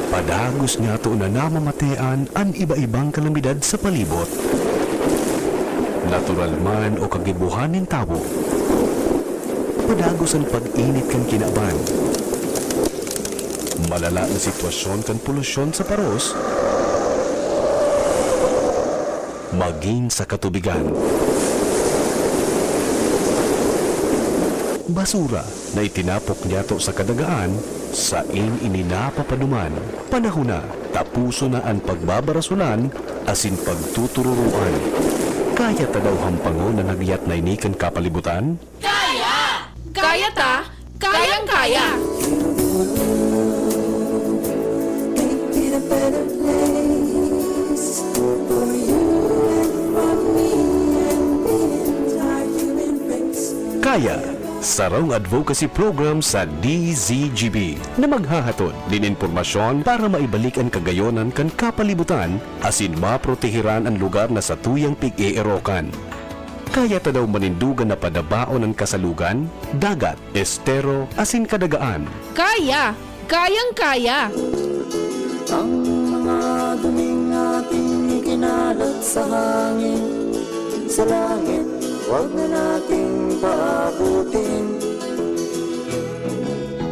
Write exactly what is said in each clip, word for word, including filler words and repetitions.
Padagos niyato na namamatean an iba-ibang kalamidad sa palibot. Natural man o kagibohan nin tawo, padagos an pag-init kan kinaban. Malala na sitwasyon kan polusyon sa paros, magin sa katubigan. Basura na itinapok niyato sa kadagaan, sain ini napapaduman. Panahon na, tapuson na an pagbabarasonan asin pagtutururoan. Kaya ta daw hampangon an hagyat na ini kan kapalibutan? Kaya! Kaya ta! Kayang-kaya! Kaya, sarong advocacy program sa D Z G B na maghahatod nin impormasyon para maibalik an kagayonan kan kapalibutan asin maproteheran an lugar na satuyang pig-eerokan. Kaya ta daw manindogan na padabaon an kasalugan, dagat, estero, asin kadagaan. Kaya! Kayang-kaya! Ang mga duming ating ikinalat sa hangin, sa langit, huwag na nating paabutin.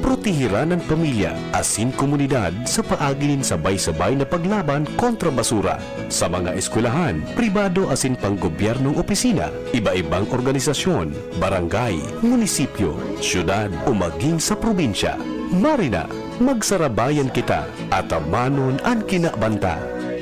Proteheran an pamilya asin komunidad sa paagi nin sabay-sabay na paglaban kontra basura. Sa mga eskwelahan, pribado asin panggobyernong opisina, iba-ibang organisasyon, barangay, munisipyo, syudad o magin sa probinsya. Marina, magsarabayan kita, atamanon an kinabanta.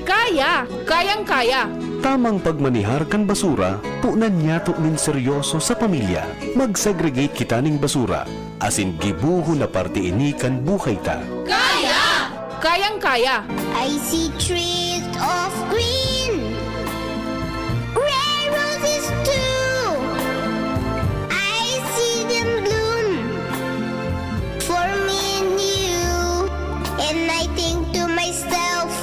Kaya! Kayang-kaya! Tamang pagmanehar kan basura, punan niyato nin seryoso sa pamilya. Mag-segregate kita ning basura, asin gibohon na parte ini kan buhay ta. Kaya! Kayang-kaya! I see trees of green, red roses too. I see them bloom for me and you. And I think to myself,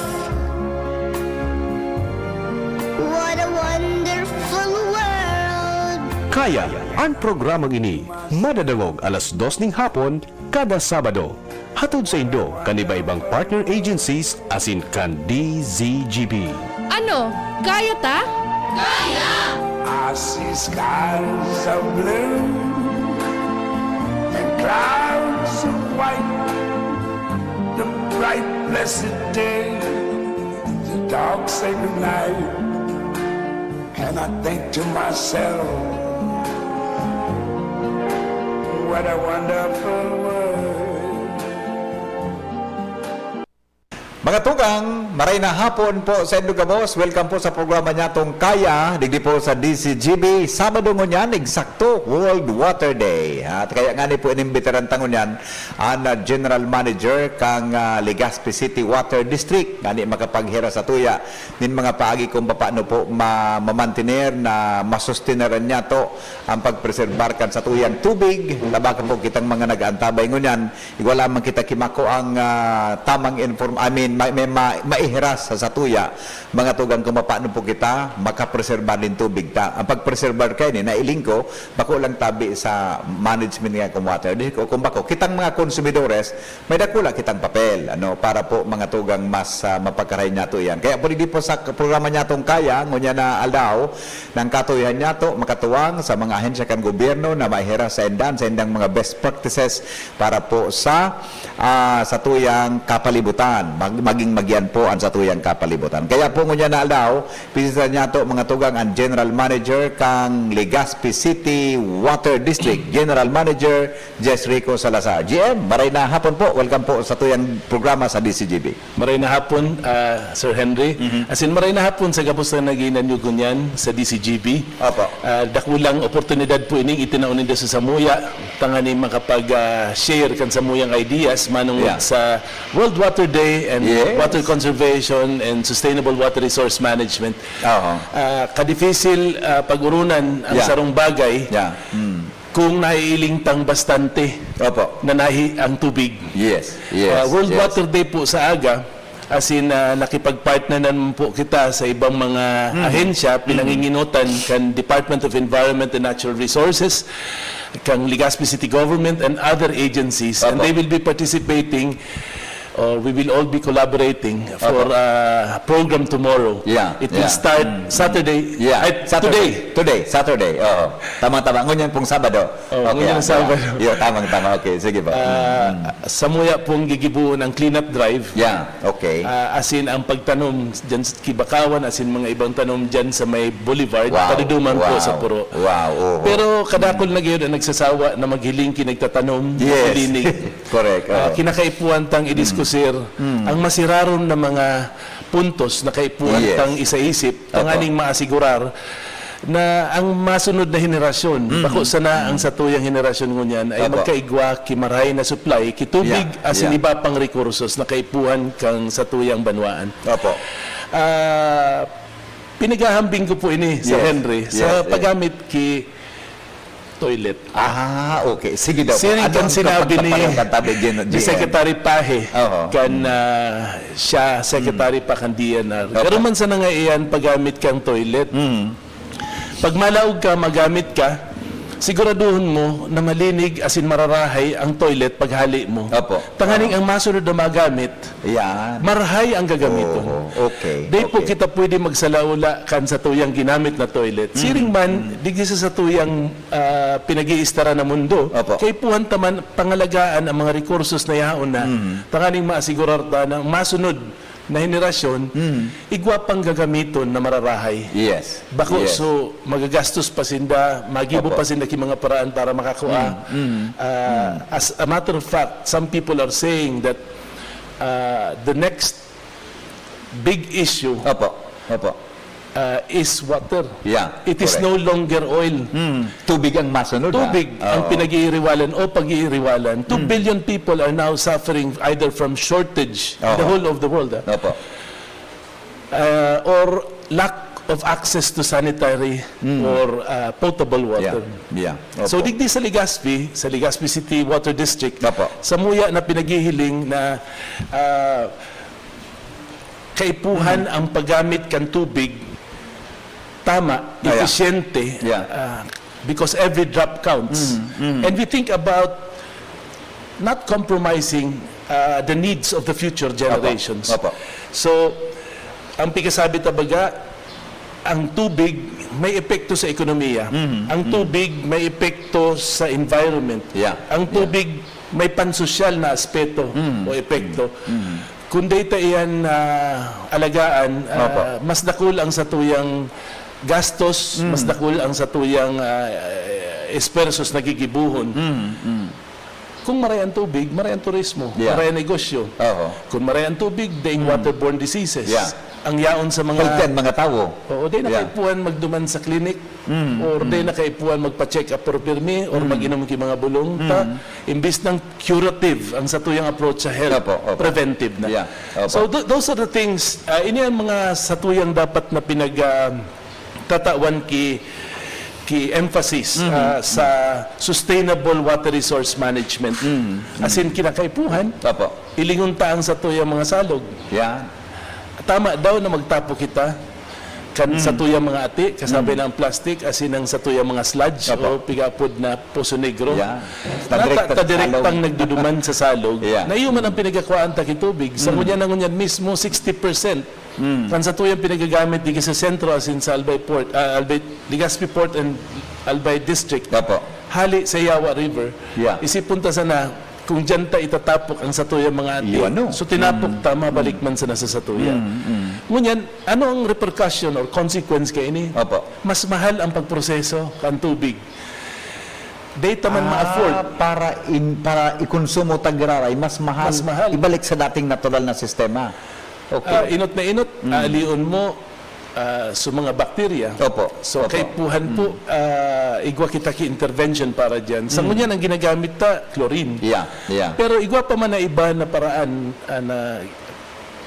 what a wonderful world. Kaya, an programang ini madadangog alas dos ning hapon kada Sabado. Hatod saindo kan iba-ibang partner agencies asin kan D Z G B. Ano? Kaya ta? Kaya! I see skies of blue and clouds of white, the bright blessed day, the dark sacred night. And I think to myself, what a wonderful world. Mga tugang, maray na hapon po sa indo gabos. Welcome po sa programa nyatong Kaya, digdi po sa D Z G B. Sabado ngunyan, eksakto, World Water Day. At kaya ngani po inimbitaran ta ngunyan an, ah, General Manager kan, ah, Legazpi City Water District, ngani makapaghiras satuya nin mga paagi kung papaano po ma-, mamantener na masustenaran niyato ang pagpreserbar kan satuyang tubig. Tabaka po kitang mga nag-aantabay ngunyan, igwa lamang kita ki makuang, ah, tamang inform-, I mean, ma-, may ma-, maihiras sa satuya, mga tugang, kung papaano po kita makapreserbar nin tubig ta. Ang pagpreserbar kaini, nailing ko, bako lang tabi sa management nga kung water, di ko, kung bako, kitang mga konsumidores, may dakula kitang papel, ano, para po mga tugang mas, ah, mapagkarayon niyato iyan. Kaya po, digdi po sa programa nyatong Kaya, ngunyan na aldaw, nang katuyohan niyato, makatuwang sa mga ahensya kan gobyerno na maihiras sa indan, sa indang mga best practices para po sa, ah, satuyang kapalibutan. Mag-, maging magiyan po ang satuyang kapalibutan. Kaya po, ngunyan na aldaw, bisita niyato, mga tugang, ang General Manager kan Legazpi City Water District, General Manager Jess Rico Salazar. G M, maray na hapon po. Welcome po satuyang programa sa D Z G B. Maray na hapon, ah, Sir Henry. Mhm. Asin maray na hapon sa gabos na naghinanyog ngunyan sa D Z G B. Opo. Ah, dakulang oportunidad po ining itinao nindo sa samuya, tanganing makapag, ah, share kan samuyang ideas manongod Yeah. sa World Water Day and Yes. Water Conservation and Sustainable Water Resource Management. Oo. Ah, kadifisil, ah, pag-urunan ang Yeah. sarong bagay Yeah. Mm. kung naiiling tang bastante Opo. na nahi ang tubig. Yes, yes, Ah, World yes. Water Day po sa aga, As in, ah, nakipag-partner na naman po kita sa ibang mga ahensya, pinanginginotan kan Department of Environment and Natural Resources, kan Legazpi City Government, and other agencies. And Opo. They will be participating, or we will all be collaborating for Opo. A program tomorrow. Yeah, It will yeah. start Mm, mm. Saturday. Yeah, Ay, Saturday. Today. Today, Saturday. Oo. Tama-tama. Ngunyan pong Sabado. Oh, Okay, ngunyan ah, Sabado. yeah. Yo, tamang-tama. Okay, sige po. Ah, Mm, mm. Samuya pong gigibuon ang cleanup drive. Yeah, okay. Ah, as in, ang pagtanom dyan sa Kibakawan, as in, mga ibang tanom dyan sa may boulevard, Wow, paduduman po wow, sa puro. wow, oo. Pero kadakol Mm. na gayon ang nagsasawa na maghiling ki nagtatanom, Yes. maglinig. Correct, Ah, oo. kinakaipuhan tang idiskusir Mm. ang masirarom na mga puntos na kaipuhan Yes. tang isaisip, Opo. tanganing maasigurar na ang masunod na henerasyon, Mm. bako sana ang Mm. satuyang henerasyon ngunyan, ay Opo. magkaigwa ki maray na supply, ki tubig, Yeah, asin yeah. iba pang rekursos na kaipuhan kan satuyang banwaan. Opo. Ah, pinaghahambing ko po ini sa Yes. Henry, sa Yes, yes. paggamit ki toilet. Ah, okay. Sige daw po. Siring Ano kan ang sinabi ni, kapagtaparan kan tabi, Gen-, ni G M? Secretary Pahe, Oho. kan, Mm. ah, siya, Secretary Mm. pa kan D N R. Opo. Pero man sana nga iyan paggamit kang toilet. Mm. Pag malaog ka, magamit ka, siguraduhon mo na malinig asin mararahay ang toilet paghali mo. Opo. Tanganing Oho. ang masunod na magamit, Yan. marhay ang gagamiton. Oo, okay, Di po okay. kita pwede magsalaula kan satuyang ginamit na toilet. Mm, Siring man, mm. digdi sa satuyang, ah, pinag-iistaran na mundo, Opo. kaipuhan ta man pangalagaan ang mga rekursos na yaon na Mm. tanganing maasigurar ta na ang masunod na henerasyon, Mm. igwa pang gagamiton na mararahay. Yes. Bako, Yes. so, magagastos pa sinda, magibo Opo. pa sinda ki mga paraan para makakua. Mm, mm, Ah, mm. as a matter of fact, some people are saying that, ah, the next big issue Opo. Opo. ah, is water. Yeah, It is correct. no longer oil. Mm. Tubig ang masunod, ah. Tubig ang Oo. pinag-iiriwalan o pag-iiriwalan. Two Mm. billion people are now suffering either from shortage in the Oho. whole of the world, ah. Opo. Ah, or lack of access to sanitary Mm. or, ah, potable water. Yeah. Yeah. So, Opo. digdi sa Legazpi, sa Legazpi City Water District, Opo. samuya na pinaghihiling na, ah, kaipuhan Mm. ang paggamit kan tubig tama, Ah, yeah. episyente, Yeah. ah, because every drop counts. Mm, mm. And we think about not compromising, ah, the needs of the future Opo. generations. Opo. So, ang pikasabi ta baga, ang tubig may epekto sa ekonomiya. Mm, Ang mm. tubig may epekto sa environment. Yeah, Ang yeah. tubig may pansosyal na aspeto Mm, o epekto. mm, mm. Kung data iyan, ah, alagaan, ah, Opo. mas dakul ang satuyang gastos, Mm. mas dakul ang satuyang, ah, esfuerzos na gigibuhon. Mm, mm. Kung maray ang tubig, maray ang turismo, Yeah. maray ang negosyo. Oho. Kung maray ang tubig, daing Mm. waterborne diseases. Yeah. Ang yaon sa mga Healthy ang mga tawo. Oo, di na Yeah. kaipuhan magduman sa clinic, Mm, or di mm. na kaipuhan magpa-check up por pirmi, or Mm. mag-inom ki mga bulong. Ta, Mm. imbis ng curative ang satuyang approach sa health, Opo, opo. preventive na. Yeah, opo. So, tho-, those are the things, ah, ini ang mga satuyang dapat na pinag, ah, tatawan ki, ki emphasis, Mhm. ah, sa sustainable water resource management. Mm, mm. As in, kinakaipuhan, Opo. ilingon ta ang satuyang mga salog. Yan. Tama daw na magtapo kita kan Mm. satuyang mga ati, kasabay Mm. na ang plastic, asin ang satuyang mga sludge Opo. o pigapod na Poso Negro. Yeah. Na ta-, Direkta ta sa direktang salog. nagduduman sa salog. Yeah. Na iyo man ang pinagakwaan ta ki tubig. Sa Mm. ngunyan na ngunyan mismo, sixty percent Mm. kan satuyang pinagagamit digi sa sentro, asin sa Albay Port, ah, Albay, Legazpi Port and Albay District. Opo. Hali sa Yawa River. Yeah. Isipon ta sana, kung diyan ta itatapok ang satuyang mga ati, Iyo, ano? so tinapok Mm. ta, mabalik Mm. man sana sa satuya. Mm, mm. Ngunyan, ano ang repercussion or consequence kaini? Opo. Mas mahal ang pagproseso kan tubig. Di ta man Ah, ma-afford. para in, para ikonsumo ta giraray, mas mahal, Mas mahal. ibalik sa dating natural na sistema. Okay. Ah, inot na inot, Mm. alion mo, ah, sa mga bakterya. Opo, So, opo. kaipuhan po, Mm. ah, igwa kita ki intervention para dyan. Sa Mm. ngunyan, ang ginagamit ta, chlorine. Yeah, yeah. Pero igwa pa man na iba na paraan, ah, na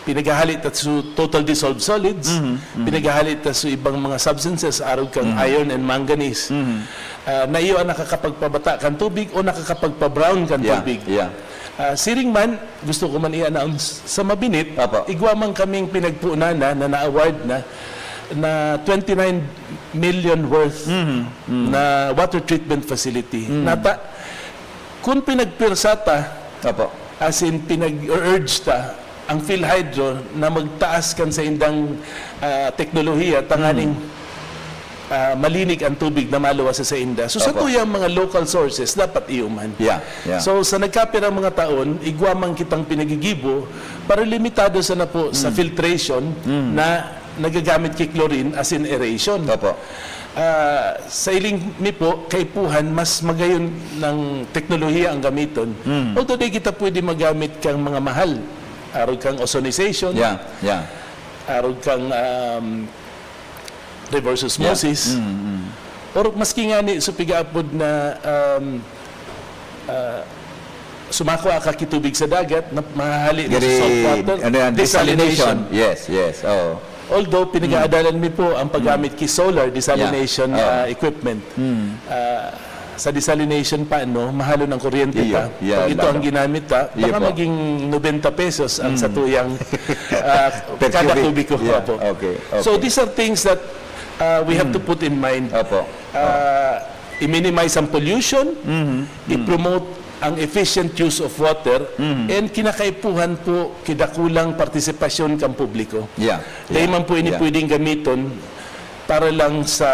pinaghahali ta sa total dissolved solids, Mhm, mhm. pinaghahali ta sa ibang mga substances, arog kang Mhm. iron and manganese. Mhm. Ah, na iyo ang nakakapagpabata kan tubig o nakakapagpa-brown kan Yeah, tubig. yeah. Ah, siring man, gusto ko man i-announce sa Mabinit, Apo. igwa man kaming pinagpunan na, na na-award na, na twenty-nine million worth Mm-hmm. na water treatment facility. Mm. Nata, kung pinagpirsa ta, Apo. as in pinag-urge ta, ang PhilHydro na magtaas kan sa indang ah, teknolohiya, tanganing Mm. ah, malinig ang tubig na maluwas sa inda. So, sa Apo. tuyang mga local sources, dapat iyo man. Yeah, yeah. So, sa nagkapirang mga taon, igwa man kitang pinagigibo, pero limitado sana po sa Mm. filtration Mm. na nagagamit ki chlorine as in aeration. Apo. Ah, sa iling mi po, kaipuhan, mas magayon ng teknolohiya ang gamiton. Mm. Although di kita pwede magamit kang mga mahal. Arog kang ozonization, Yeah, yeah. arog kang um, reverse osmosis. Yeah. Mm, mm. Or maski nga ni, so pigaapod na um, ah, sumakwa ka kitubig sa dagat na mahahali na sa Gari, saltwater, ano yan, desalination. desalination. Yes, yes. Oo. Although, pinag-aadalan mi po ang paggamit ki solar desalination Yeah. ah, Oo. equipment. Mm. Ah, sa desalination pa, no, mahalon ang kuryente Iyo, ta. yeah, Pag ito ang lalo. ginamit ta, Iyo baka po. maging nobenta pesos ang Mm. sa tuyang ah, Per kada cubic. kubiko. Yeah, Opo. okay, okay. So these are things that ah, we have to Mm. put in mind. Opo. Ah, i-minimize ang pollution, Mhm. i-promote ang efficient use of water, Mhm. and kinakaipuhan po kidakulang partisipasyon kang publiko. Yeah. Dahil Yeah. man po ini Yeah. pwedeng gamiton para lang sa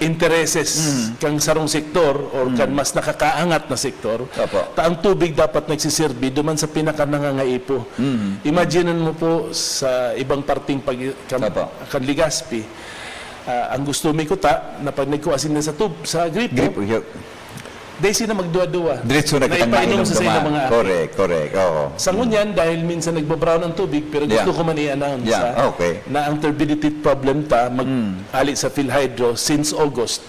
intereses Mhm. kang sarong sektor or kan Mhm. mas nakakaangat na sektor, Opo. ta ang tubig dapat nagsiserbi duman sa pinakanangangaipo. Mhm. Imagine mo po sa ibang parting pag, kan, Opo. kan Legazpi, ah, ang gusto mi kuta na pag nagkua sinda sa tub, sa gripo, Gripo, yeah. dai sila magduwa-duwa. Diretso na kitang ipainom mainom sa duman. ilang mga aki. Correct, correct. Oo. Sa ngunyan, dahil minsan nagbo-brown ang tubig, pero gusto Yeah. ko man i-announce, Yeah, ah, okay. na ang turbidity problem ta, mag, Mm. ali sa PhilHydro, since August,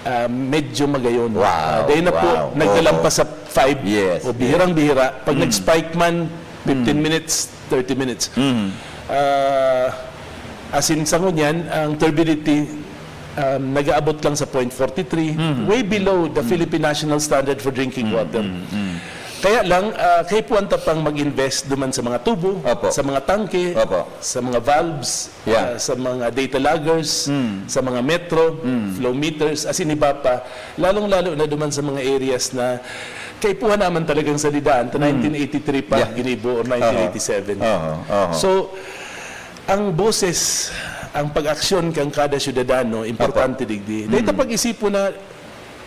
ah, medyo magayon. Wow, Ah, dahil na po, wow. naglalampas Oo. sa five Yes, o bihirang-bihira. Pag Mm. nag-spike man, fifteen Mm. minutes, thirty minutes. Mm. Ah, as in, sa ngunyan, ang turbidity um, nag-aabot lang sa point forty-three, Mm. way below the Philippine National Standard for Drinking Mm, Water. mm, mm. Kaya lang, ah, kaipuhan ta pang mag-invest duman sa mga tubo, Opo. sa mga tangke, Opo. sa mga valves, Yeah. ah, sa mga data loggers, Mm. sa mga metro, Mm. flow meters, as in iba pa, lalong-lalo na duman sa mga areas na kaipuhan naman talagang salidaan, ta Mm. nineteen eighty-three pa Yeah. ginibo or nineteen eighty-seven. Oho, oho. So, ang boses, ang pag-aksyon kan kada syudadano, importante Opo. digdi. Dahil Mm. ta pag-isipon na,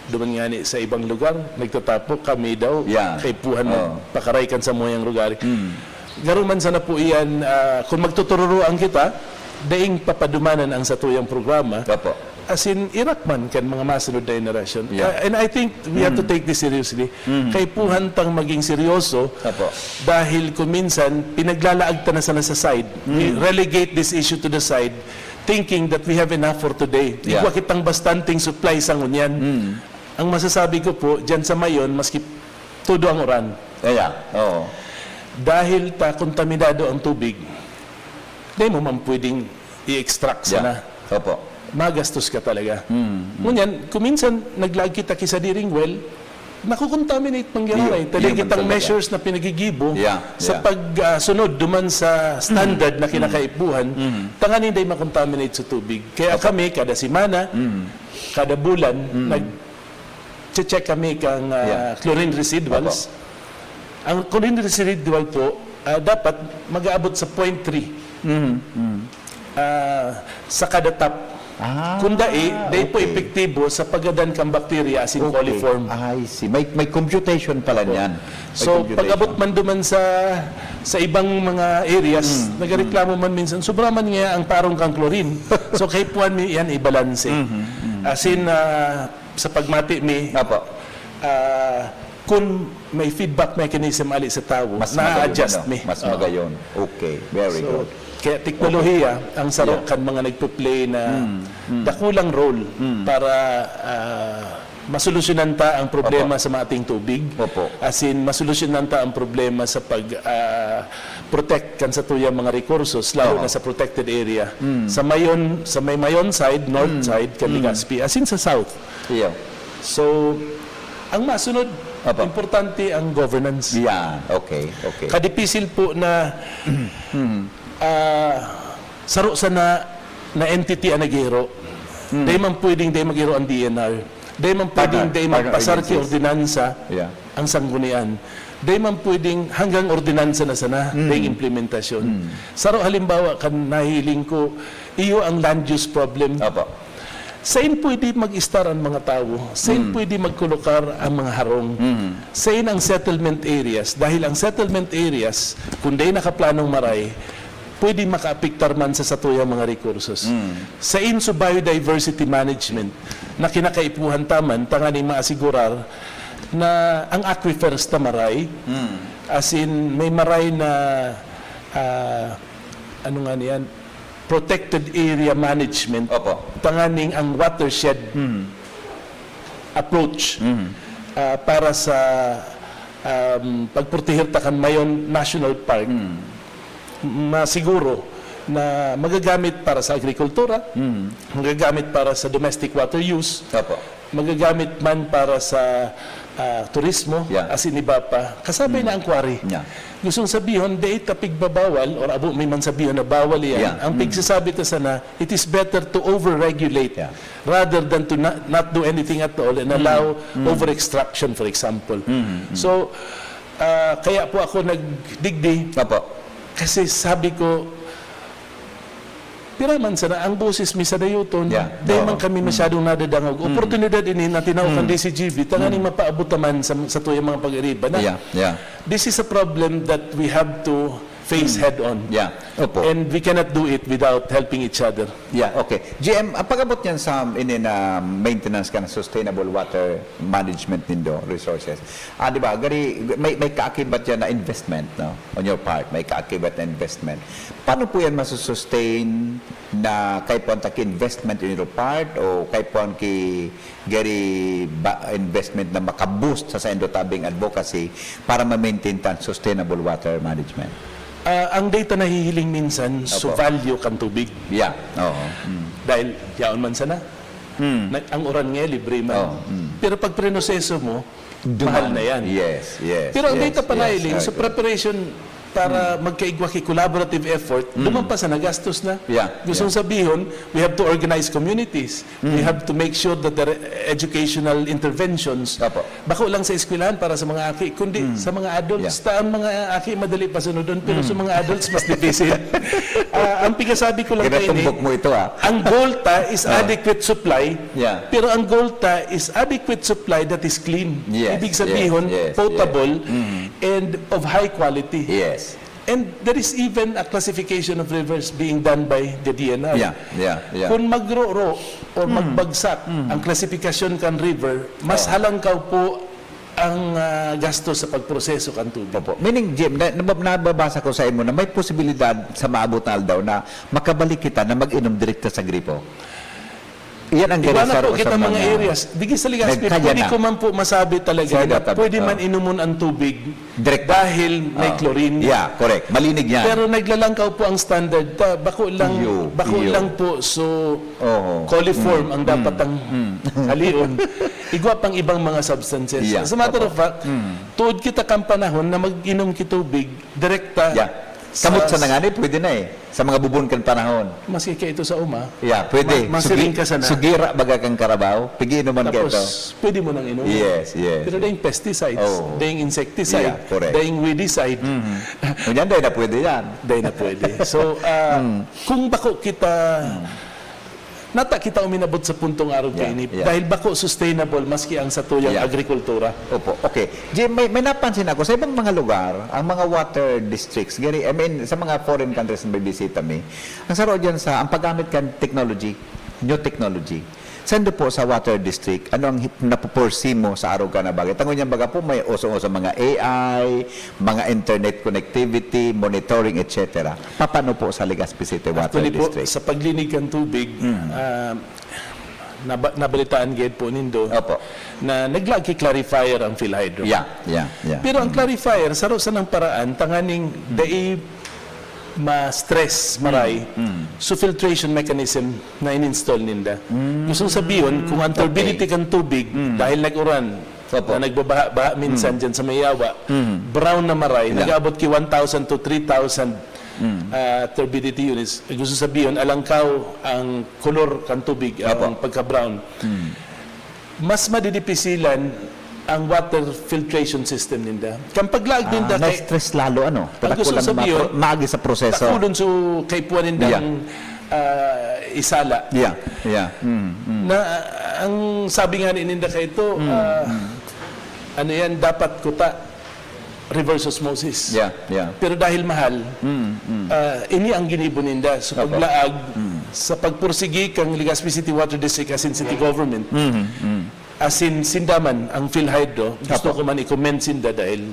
duman nga ni sa ibang lugar, nagtatapok kami daw, Yeah. kaipuhan Oo. magpakaray kan samuyang lugar. Mm. Garo man sana po iyan, ah, kung magtutururoan kita, daing papadumanan ang satuyang programa. Opo. As in, irak man kan mga masunod na henerasyon. Yeah. Ah, and I think we have to Mm. take this seriously. Mm. Kaipuhan tang maging seryoso Opo. dahil kung minsan, pinaglalaag ta na sana sa side. We Mm. relegate this issue to the side thinking that we have enough for today. Yeah. Igwa kitang bastanteng supply sa ngunyan. Mm. Ang masasabi ko po, dyan sa Mayon, maski todo ang uran, Kaya, oo. dahil ta kontaminado ang tubig, di mo man pwedeng i-extract sana. Yeah. Opo. Magastos ka talaga. Mm, mm. Ngunyan, kung minsan naglaag kita ki sadiring well, nakukontaminate man giraray. Iyo, Tali iyo man kitang talaga. Measures na pinagigibo Yeah, sa yeah. pagsunod duman sa standard na kinakaipuhan, Mm. tanganing dai makontaminate sa tubig. Kaya Opo. kami, kada semana, Mm. kada bulan, Mm. nag-check kami kang ah, Yeah. chlorine residuals. Opo. Ang chlorine residual po, ah, dapat mag-aabot sa point three Mm, mm. ah, sa kada tap. Ah, Kung dai, dai po okay. epektibo sa paggadan kang bakterya as in Okay. coliform. I see. May, may computation pala niyan. May So, computation. pag-abot man duman sa sa ibang mga areas, Mm, nagareklamo man minsan, sobra man nga ang tarong kang chlorine. So, kaipuhan mi yan i-balanse. Mhm, mhm. As in, ah, sa pagmati mi, Apo. ah, kung may feedback mechanism ali sa tawo, Mas na-adjust magayon, no? mi. Mas Oo. magayon. Okay, very So, good. Kaya teknolohiya ang saro kan mga nagpe-play na dakulang role para, ah, masolusyonan ta ang problema sa mating tubig. Opo. As in, masolusyonan ta ang problema sa pag, ah, protect kan satuyang mga rekursos, lalo na sa protected area. Sa Mayon, sa may Mayon side, north side, kan Legazpi, as in sa south. Iyo. So, ang masunod, importante ang governance. Yan. Okay, okay. Kadipisil po na, ah, saro sana na entity ang naghihiro. Dai man pwedeng dai maghiro ang D N R. Dai man pwedeng dai magpasar ki ordinansa ang sanggunian. Dai man pwedeng hanggang ordinansa na sana, dai implementasyon. Saro halimbawa kan nahiling ko, iyo ang land use problem. Opo. Sain pwede mag-estar ang mga tawo? Sain pwede magkolokar ang mga harong? Sain ang settlement areas? Dahil ang settlement areas, kung dai nakaplanong maray, pwede makaapektar man sa satuyang mga rekursos. Sain so biodiversity management na kinakaipuhan ta man tanganing maasegurar na ang aquifers ta maray, as in, may maray na, ah, ano nga niyan, protected area management, tanganing ang watershed approach, ah, para sa, um, pagproteher ta kan Mayon National Park, masiguro na magagamit para sa agrikultura, magagamit para sa domestic water use, magagamit man para sa, ah, turismo, as in iba pa, kasabay na ang quarry. Gustong sabihon, dai ta pigbabawal, or abo mi man sabihon na bawal iyan. Ang pigsasabi ta sana, it is better to overregulate rather than to not, not do anything at all and allow overextraction, for example. So, ah, kaya po ako nagdigdi. Opo. Kasi sabi ko, pira man sana ang boses mi sa dayoton, dai man kami masyadong nadadangog. Oportunidad ini na tinao kan D C G B, tanganing mapaabot ta man sa, satuyang mga pag-iriba na this is a problem that we have to face head-on. Yeah. Opo. And we cannot do it without helping each other. Yeah, okay. G M, ang pag-abot niyan sa ini na maintenance kan sustainable water management nindo, resources. Ah, di ba? Gari, may, may kaakibat yan na investment, no? On your part, may kaakibat na investment. Paano po yan masusustain na kaipuhan ta ki investment on your part o kaipuhan ki gari ba investment na maka-boost sa saindo tabing advocacy para ma-maintain ta an sustainable water management? Ah, ang data nahihiling minsan sa value kan tubig. Yeah. Oo. Mm. Dahil yaon man sana, na, ang uran nga libre man. Oo. Mm. Pero pag prinoseso mo, mahal na yan. Yes, yes. Pero ang data pa nahiling, sa preparation para magkaigwa ki collaborative effort, duman pa sana gastos na. Yeah, gustong sabihon, we have to organize communities. We have to make sure that the re-, educational interventions, bako lang sa eskwelahan para sa mga aki, kundi sa mga adults. Ta ang mga aki madali pasunodon, pero sa mga adults mas dipisil. Ah, ang pigasabi ko lang kaini, Ginatumbok mo ito, ah. Ang goal ta is adequate supply, pero ang goal ta is adequate supply that is clean. Yes, yes, yes, yes. Ibig sabihon, potable and of high quality. Yes. And there is even a classification of rivers being done by the D N R. Yeah, yeah, yeah. Kung magroro or magbagsak ang klasifikasyon kan river, mas halangkaw po ang, ah, gasto sa pagproseso kan tubig. Opo. Meaning, Jim, na, nabab-, nababasa ko sa imo na may posibilidad sa maabot na aldaw na makabalik kita na mag-inom direkta sa gripo. Iyan ang Iba na gari po sa kita mga mga areas. Digi sa Legazpi, nagkaya pwede na. Ko man po masabi talaga Sa na Legazpi, pwede oh. Man inumon ang tubig Direct. Dahil may Oh. Chlorine. Yeah, correct. Malinig yan. Pero naglalangkaw po ang standard ta. Bako lang, Iyo, bako iyo. Lang po. So, Oo. Coliform Mm. ang dapat Mm. ang Mm. halion. Igwa pang ibang mga substances. Yeah. As a matter Opo. Of fact, Mm. tuod kita kang panahon na mag-inom ki tubig, direkta Yeah. Kamot sa sa nangani, pwede na eh. Sa mga bubon kan panahon. Maski kaito sa uma, Yeah, pwede. ma-, masiring Sugi-, ka sana. Sugira baga kang karabaw, pigiinuman ka Tapos, ito. Pwede mo nang inumin. Yes, yes. Pero dahil pesticides, Oh. dahil insecticide, Yeah, correct. dahil weedicide, Mhm. Ngunyan, dahil na pwede yan. dahil na pwede. So, ah, Mm. kung bako kita, Mm. nata kita uminabot sa puntong arog Yeah, kaini, yeah. dahil bako sustainable maski ang satuyang Yeah. agrikultura. Opo, okay. Jim, may, may napansin ako, sa ibang mga lugar, ang mga water districts, gari, I mean, sa mga foreign countries na bibisita mi, ang saro dyan sa, ang paggamit kan technology, new technology. Saindo po sa Water District, ano ang hi-, napoporsee mo sa arog ka na bagay? Tango niyan baga po, may uso-uso mga A I, mga internet connectivity, monitoring, et cetera. Paano po sa Legazpi City Water Actually po, District? Sa paglinig kan tubig, Mm. ah, naba-, nabalitaan gayud po nindo Opo. na naglaag ki clarifier ang PhilHydro. Yeah, yeah, yeah. Pero ang Mm. clarifier, saro sanang paraan, tanganing dai ma-stress, maray, Mm. so filtration mechanism na in-install ninda. Mm. Gusto sabihon, kung ang Okay. turbidity kan tubig, Mm. dahil nag-uran, Opo. na nagbabaha-baha minsan Mm. dyan sa may yawa, Mm. brown na maray, Yeah. nag-aabot ki one thousand to three thousand, Mm. ah, turbidity units. Gusto sabihon, alangkaw ang kolor kan tubig, ang Opo. pagka-brown. Mm. Mas madidipisilan ang water filtration system ninda. Kan paglaag Ah, ninda kay na-stress lalo, ano? Ang Tadakul gusto ang mga sabihon, pro-, maagi sa proseso. takulon so kaipuhan nindang, Yeah. ah, isala. Yeah, yeah. Mm, mm. Na, ang sabi nga ni ninda kay ito, Mm, ah, mm. ano yan, dapat kuta, reverse osmosis. Yeah, yeah. Pero dahil mahal, Mm, mm. ah, ini ang ginibo ninda. So, Opo. paglaag, Mm. sa pagpursigi kang Legazpi City Water District as in city government, Mm, mm. as in sinda man, ang PhilHydro, gusto Opo. ko man i-commend sinda dahil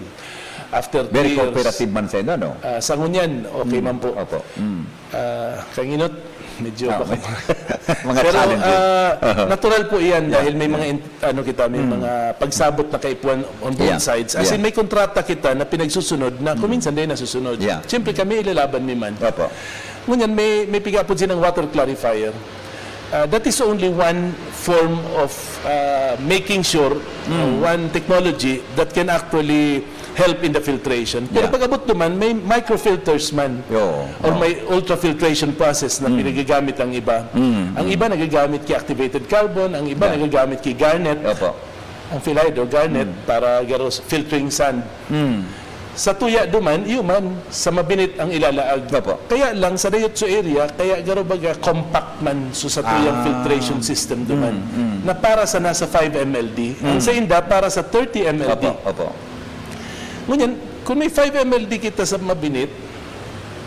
after Very two years, cooperative man sila, no? ah, sa ngunyan, okay Mm. man po. Opo. Mm. Ah, kanginot, medyo Ah, baka may mga Pero, challenges. ah, Uh-huh. natural po iyan Yeah, dahil may yeah. mga in-, ano kita, may Mm. mga pagsabot na kaipuhan on both Yeah, sides. As yeah. in, may kontrata kita na pinagsusunod na kung Mm. minsan dai nasusunod. Yeah. Siyempre, kami ilalaban mi man. Opo. Ngunyan, may, may piga-apod silang water clarifier. Ah, that is only one form of, ah, making sure, ah, Mm. one technology that can actually help in the filtration. Pero Yeah. pag-abot naman, may microfilters man. Oo, Or oo. may ultrafiltration process na Mm. pinagamit ang iba. Mm, Ang mm. iba nagagamit ki activated carbon, ang iba Yeah. nagagamit ki garnet. Opo. Ang PhilHydro, garnet, Mm. para garo sa filtering sand. Mm. Sa tuya duman, iyo man, sa mabinit ang ilalaag. Opo. Kaya lang, sa dayotso area, kaya garo baga compact man so sa tuyang Ah. filtration system duman. Mm, mm. Na para sa nasa five M L D. Ang Mm. sa inda, para sa thirty M L D. Opo, opo. Ngunyan, kung may five M L D kita sa mabinit,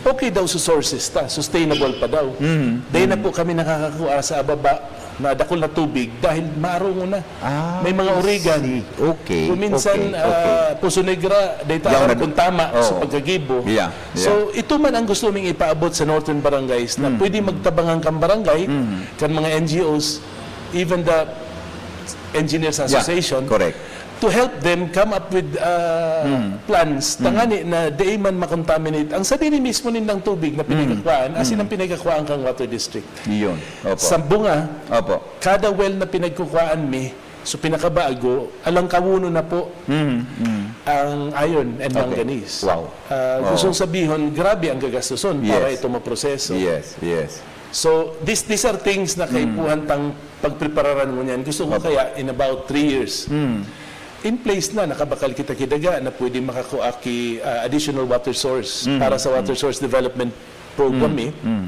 okay daw sa sources ta, sustainable pa daw. Mm, Dahil na mm. po kami nakakakuha sa ababa na dakul na tubig dahil maarungon na. Ah, May mga I origan. see. Okay, Kung minsan, okay, okay. ah, Poso Negra, dahil Yaw taon na kung tama Oo. sa pagkagibo. Yeah, yeah. So, ito man ang gusto ming ipaabot sa Northern Barangays na Mm. pwede magtabangan kang barangay, Mm. kan mga N G Os, even the Engineers Yeah, Association, correct. to help them come up with, uh, Mm. plans, Mm. tangani na dai man makontaminate ang sadiri mismo nindang tubig na Mm. pinagkakuhaan, asin Mm. ang pinagkakuhaan kang water district. Iyon. Opo. Sa bunga, Opo. kada well na pinagkukuhaan mi, so pinakabago, alangkawunon na po Mm. Mm. ang iron and Okay. manganese. Wow. Ah, Oo. gustong sabihon, grabe ang gagastuson para Yes. ito maproseso. Yes, yes. So, this, these are things na Mm. kaipuhan tang pagprepararan ngunyan. Gusto ko Opo. kaya in about three years, Mm. in place na, nakabakal kita ki daga na pwede makakua ki, ah, additional water source Mm. para sa water Mm. source development program, Mm. eh. Mm.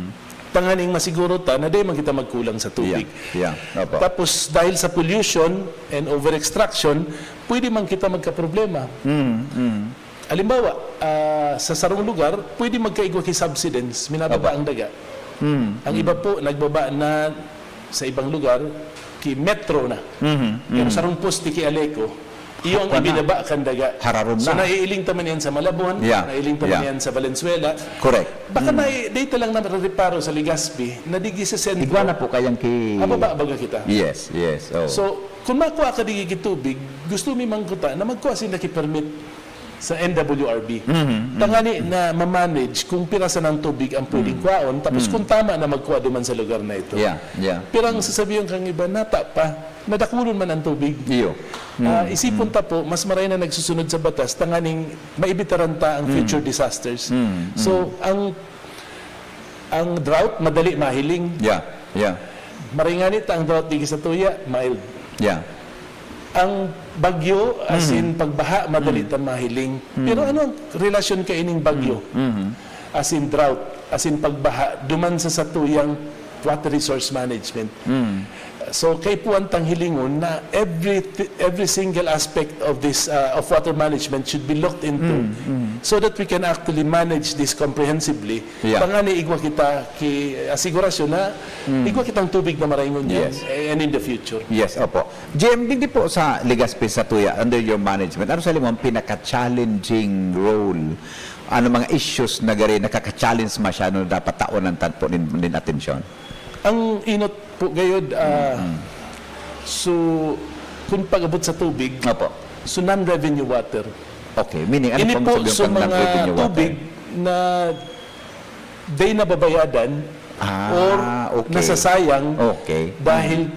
Tanganing masiguro ta na di man kita magkulang sa tubig. Yeah. Yeah. Opo. Tapos, dahil sa pollution and over-extraction, pwede man kita magkaproblema. Mm. Mm. Halimbawa, ah, sa sarong lugar, pwede magkaigwa ki subsidence, minababa Opo. ang daga. Mm, Ang mm. iba po, nagbaba na sa ibang lugar, ki metro na. Mhm, Pero mhm. sarong poste ki Aleco, iyo ang Hapwa na. ibinaba kan daga. Hararom So, na. naiiling ta man yan sa Malabon, Yeah, naiiling ta man yeah. yan sa Valenzuela. Correct. Baka Mm. nai-, data lang na marereparo sa Legazpi, na digi sa sentro. Igwa na po kayang ki- Mababa baga kita. Yes, yes. Oh. So, kung makuha ka digi ki tubig, gusto mi mangkuta na magkuha sila ki permit sa N W R B. Mhm, mhm. Tangani na ma-manage kung pira sanang tubig ang pwedeng Mhm. kwaon, tapos Mhm. kung tama na magkuha duman sa lugar na ito. Yeah, yeah. Pero ang sasabihin kang iba, nata pa, nadakulon man ang tubig. Iyo. Ah, Mhm, isipon mhm. ta po, mas maray na nagsusunod sa batas, tanganing maibitaran ta ang Mhm. future disasters. Mhm, So, mhm. ang, ang drought, madali mahiling. Yeah, yeah. Maray ngani ta ang drought digi sa tuya, mild. Yeah. Ang bagyo, as Mhm. in pagbaha, madali Mhm. ta mahiling. Mhm. Pero ano ang relasyon kaining bagyo? Mhm. Mhm. As in drought, as in pagbaha, duman sa satuyang water resource management. Mhm. So, kaipuhan tang hilingon na every every single aspect of this, uh, of water management should be looked into, so that we can actually manage this comprehensively. Yeah. Tangani igwa kita ki asigurasyon na igwa kitang tubig na maray ngunyan, Yes. eh, and in the future. Yes, opo. J M, digdi po sa Legazpi, sa tuya, under your management, ano sa imo ang pinaka-challenging role? Ano mga issues na gari nakaka-challenge masyado na dapat taonan tan po nin, nin atensyon? Ang inot po gayod, ah, so, kung pag-abot sa tubig, Opo. so non-revenue water. Okay, meaning ano Ini pong po sabihin sa pag mga non-revenue water? tubig na day nababayadan Ah, or okay. nasasayang Okay. dahil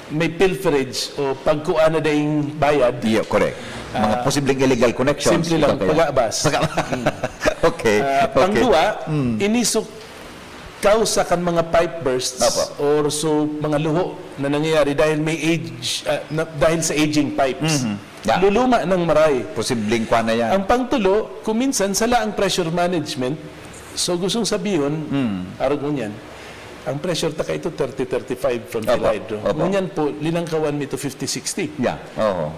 may pilferage o pagkuha na daing bayad. Yeah, correct. Mga Ah, posibleng illegal connections. simple lang, Iba kaya? pag-aabas. Pag-aabas. Okay, Ah, okay. Pangduwa, ini so kausa kan mga pipe bursts Apo. or so mga luho na nangyayari dahil may age, ah, na- dahil sa aging pipes. Mhm. Yeah. Luluma ng maray. Posibleng kwa na yan. Ang pangtulo, kuminsan sala ang pressure management. So gustong sabihon, Mm. arog ngunyan, ang pressure ta kaito thirty, thirty-five from Opo, Fidhydro. opo. Ngunyan po, linangkawan mi to fifty, sixty. Yeah, oo.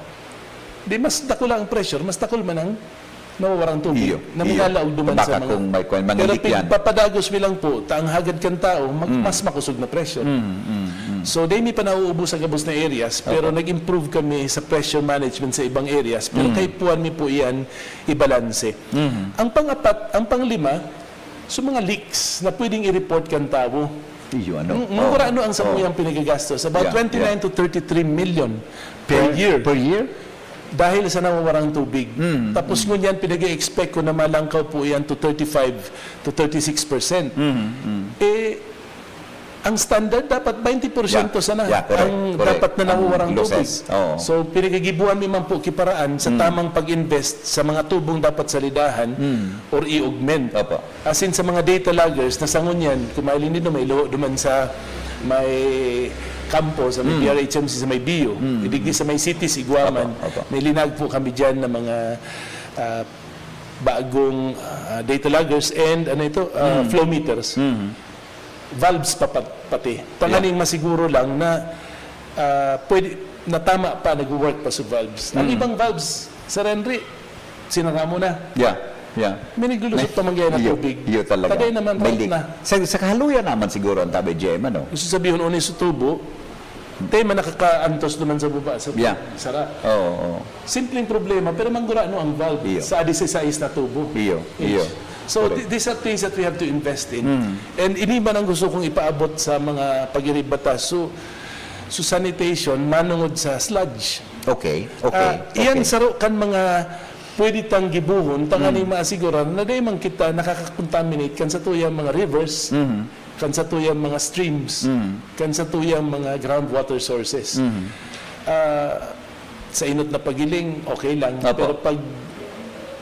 Di mas dakula ang pressure, mas dakul man ang nawawarang tubig Iyo, na iyo. minalaog duman sa Baka mga... kung may kwan, Pero mangilikyan. pagpapadagos mi lang po, ta ang hagad kan tao, mag- Mm. mas makosog na pressure. Mm, mm, mm. So, di mi pa nauubos sa gabos na areas, pero Opo. nag-improve kami sa pressure management sa ibang areas, pero Mm. kaipuhan mi po iyan ibalanse. Mm. Ang pang-apat, ang panglima, so mga leaks na pwedeng i-report kan tawo. Iyo, ano? Mm, mura ano ang samuyang pinagigastos? About Yeah, twenty-nine yeah. to thirty-three million per, year. Per year? Dahil sa nawawarang tubig. Mm, Tapos ngunyan, pinag-expect ko na malangkaw po yan to thirty-five to thirty-six percent. Mm, mm. Eh, ang standard dapat twenty porsyento Yeah, sana yeah, correct, ang correct. dapat na Ang nawawarang tubig. losses, oo. So, pinagigibuan mi man po kiparaan sa Mm. tamang pag-invest sa mga tubong dapat sa lidahan Mm. or i-augment. Opo. As in, sa mga data loggers na sa ngunyan, kung mahiling nindo, may luho duman sa may kampo, sa may Mm. P R H M C, sa may bio. Mm. Digdi sa may cities, igwa man, Opo, opo. may linag po kami dyan na mga ah, bagong ah, data loggers and ano ito, ah, Mm. flow meters. Mm. Valves pa, pa- pati. Tanganing masiguro lang na ah, pwede, na tama pa, nag-work pa sa valves. Ang Mm. ibang valves, Sir Henry, sinara mo na. Yeah, yeah. May naglulusot pa man gaya na Iyo, tubig. iyo talaga. Tagay naman, May right leak. na. Sa, sa kahaluyan naman siguro ang tabi, J M, ano? Gusto sabihin, uno sa tubo, tayo man nakakaantos naman sa baba, sa Yeah. sara. Oo, oo. Simpleng problema, pero manggurano ang valve Iyo. sa disisais na tubo. Iyo, Each. iyo. So, Correct. th- these are things that we have to invest in. Mm. And ini man ang gusto kong ipaabot sa mga pag-iribatas. So, so sanitation, manungod sa sludge. Okay, okay. Ah, iyan okay. saro kan mga pwede tang gibuhon, tanganing Mm. maasiguran na di man kita nakakakontaminate kan sa tuyang mga rivers, Mhm. kan sa tuyang mga streams, Mm. kan sa tuyang mga groundwater sources. Mhm. Ah, sa inot na pagiling, okay lang. Opo. Pero pag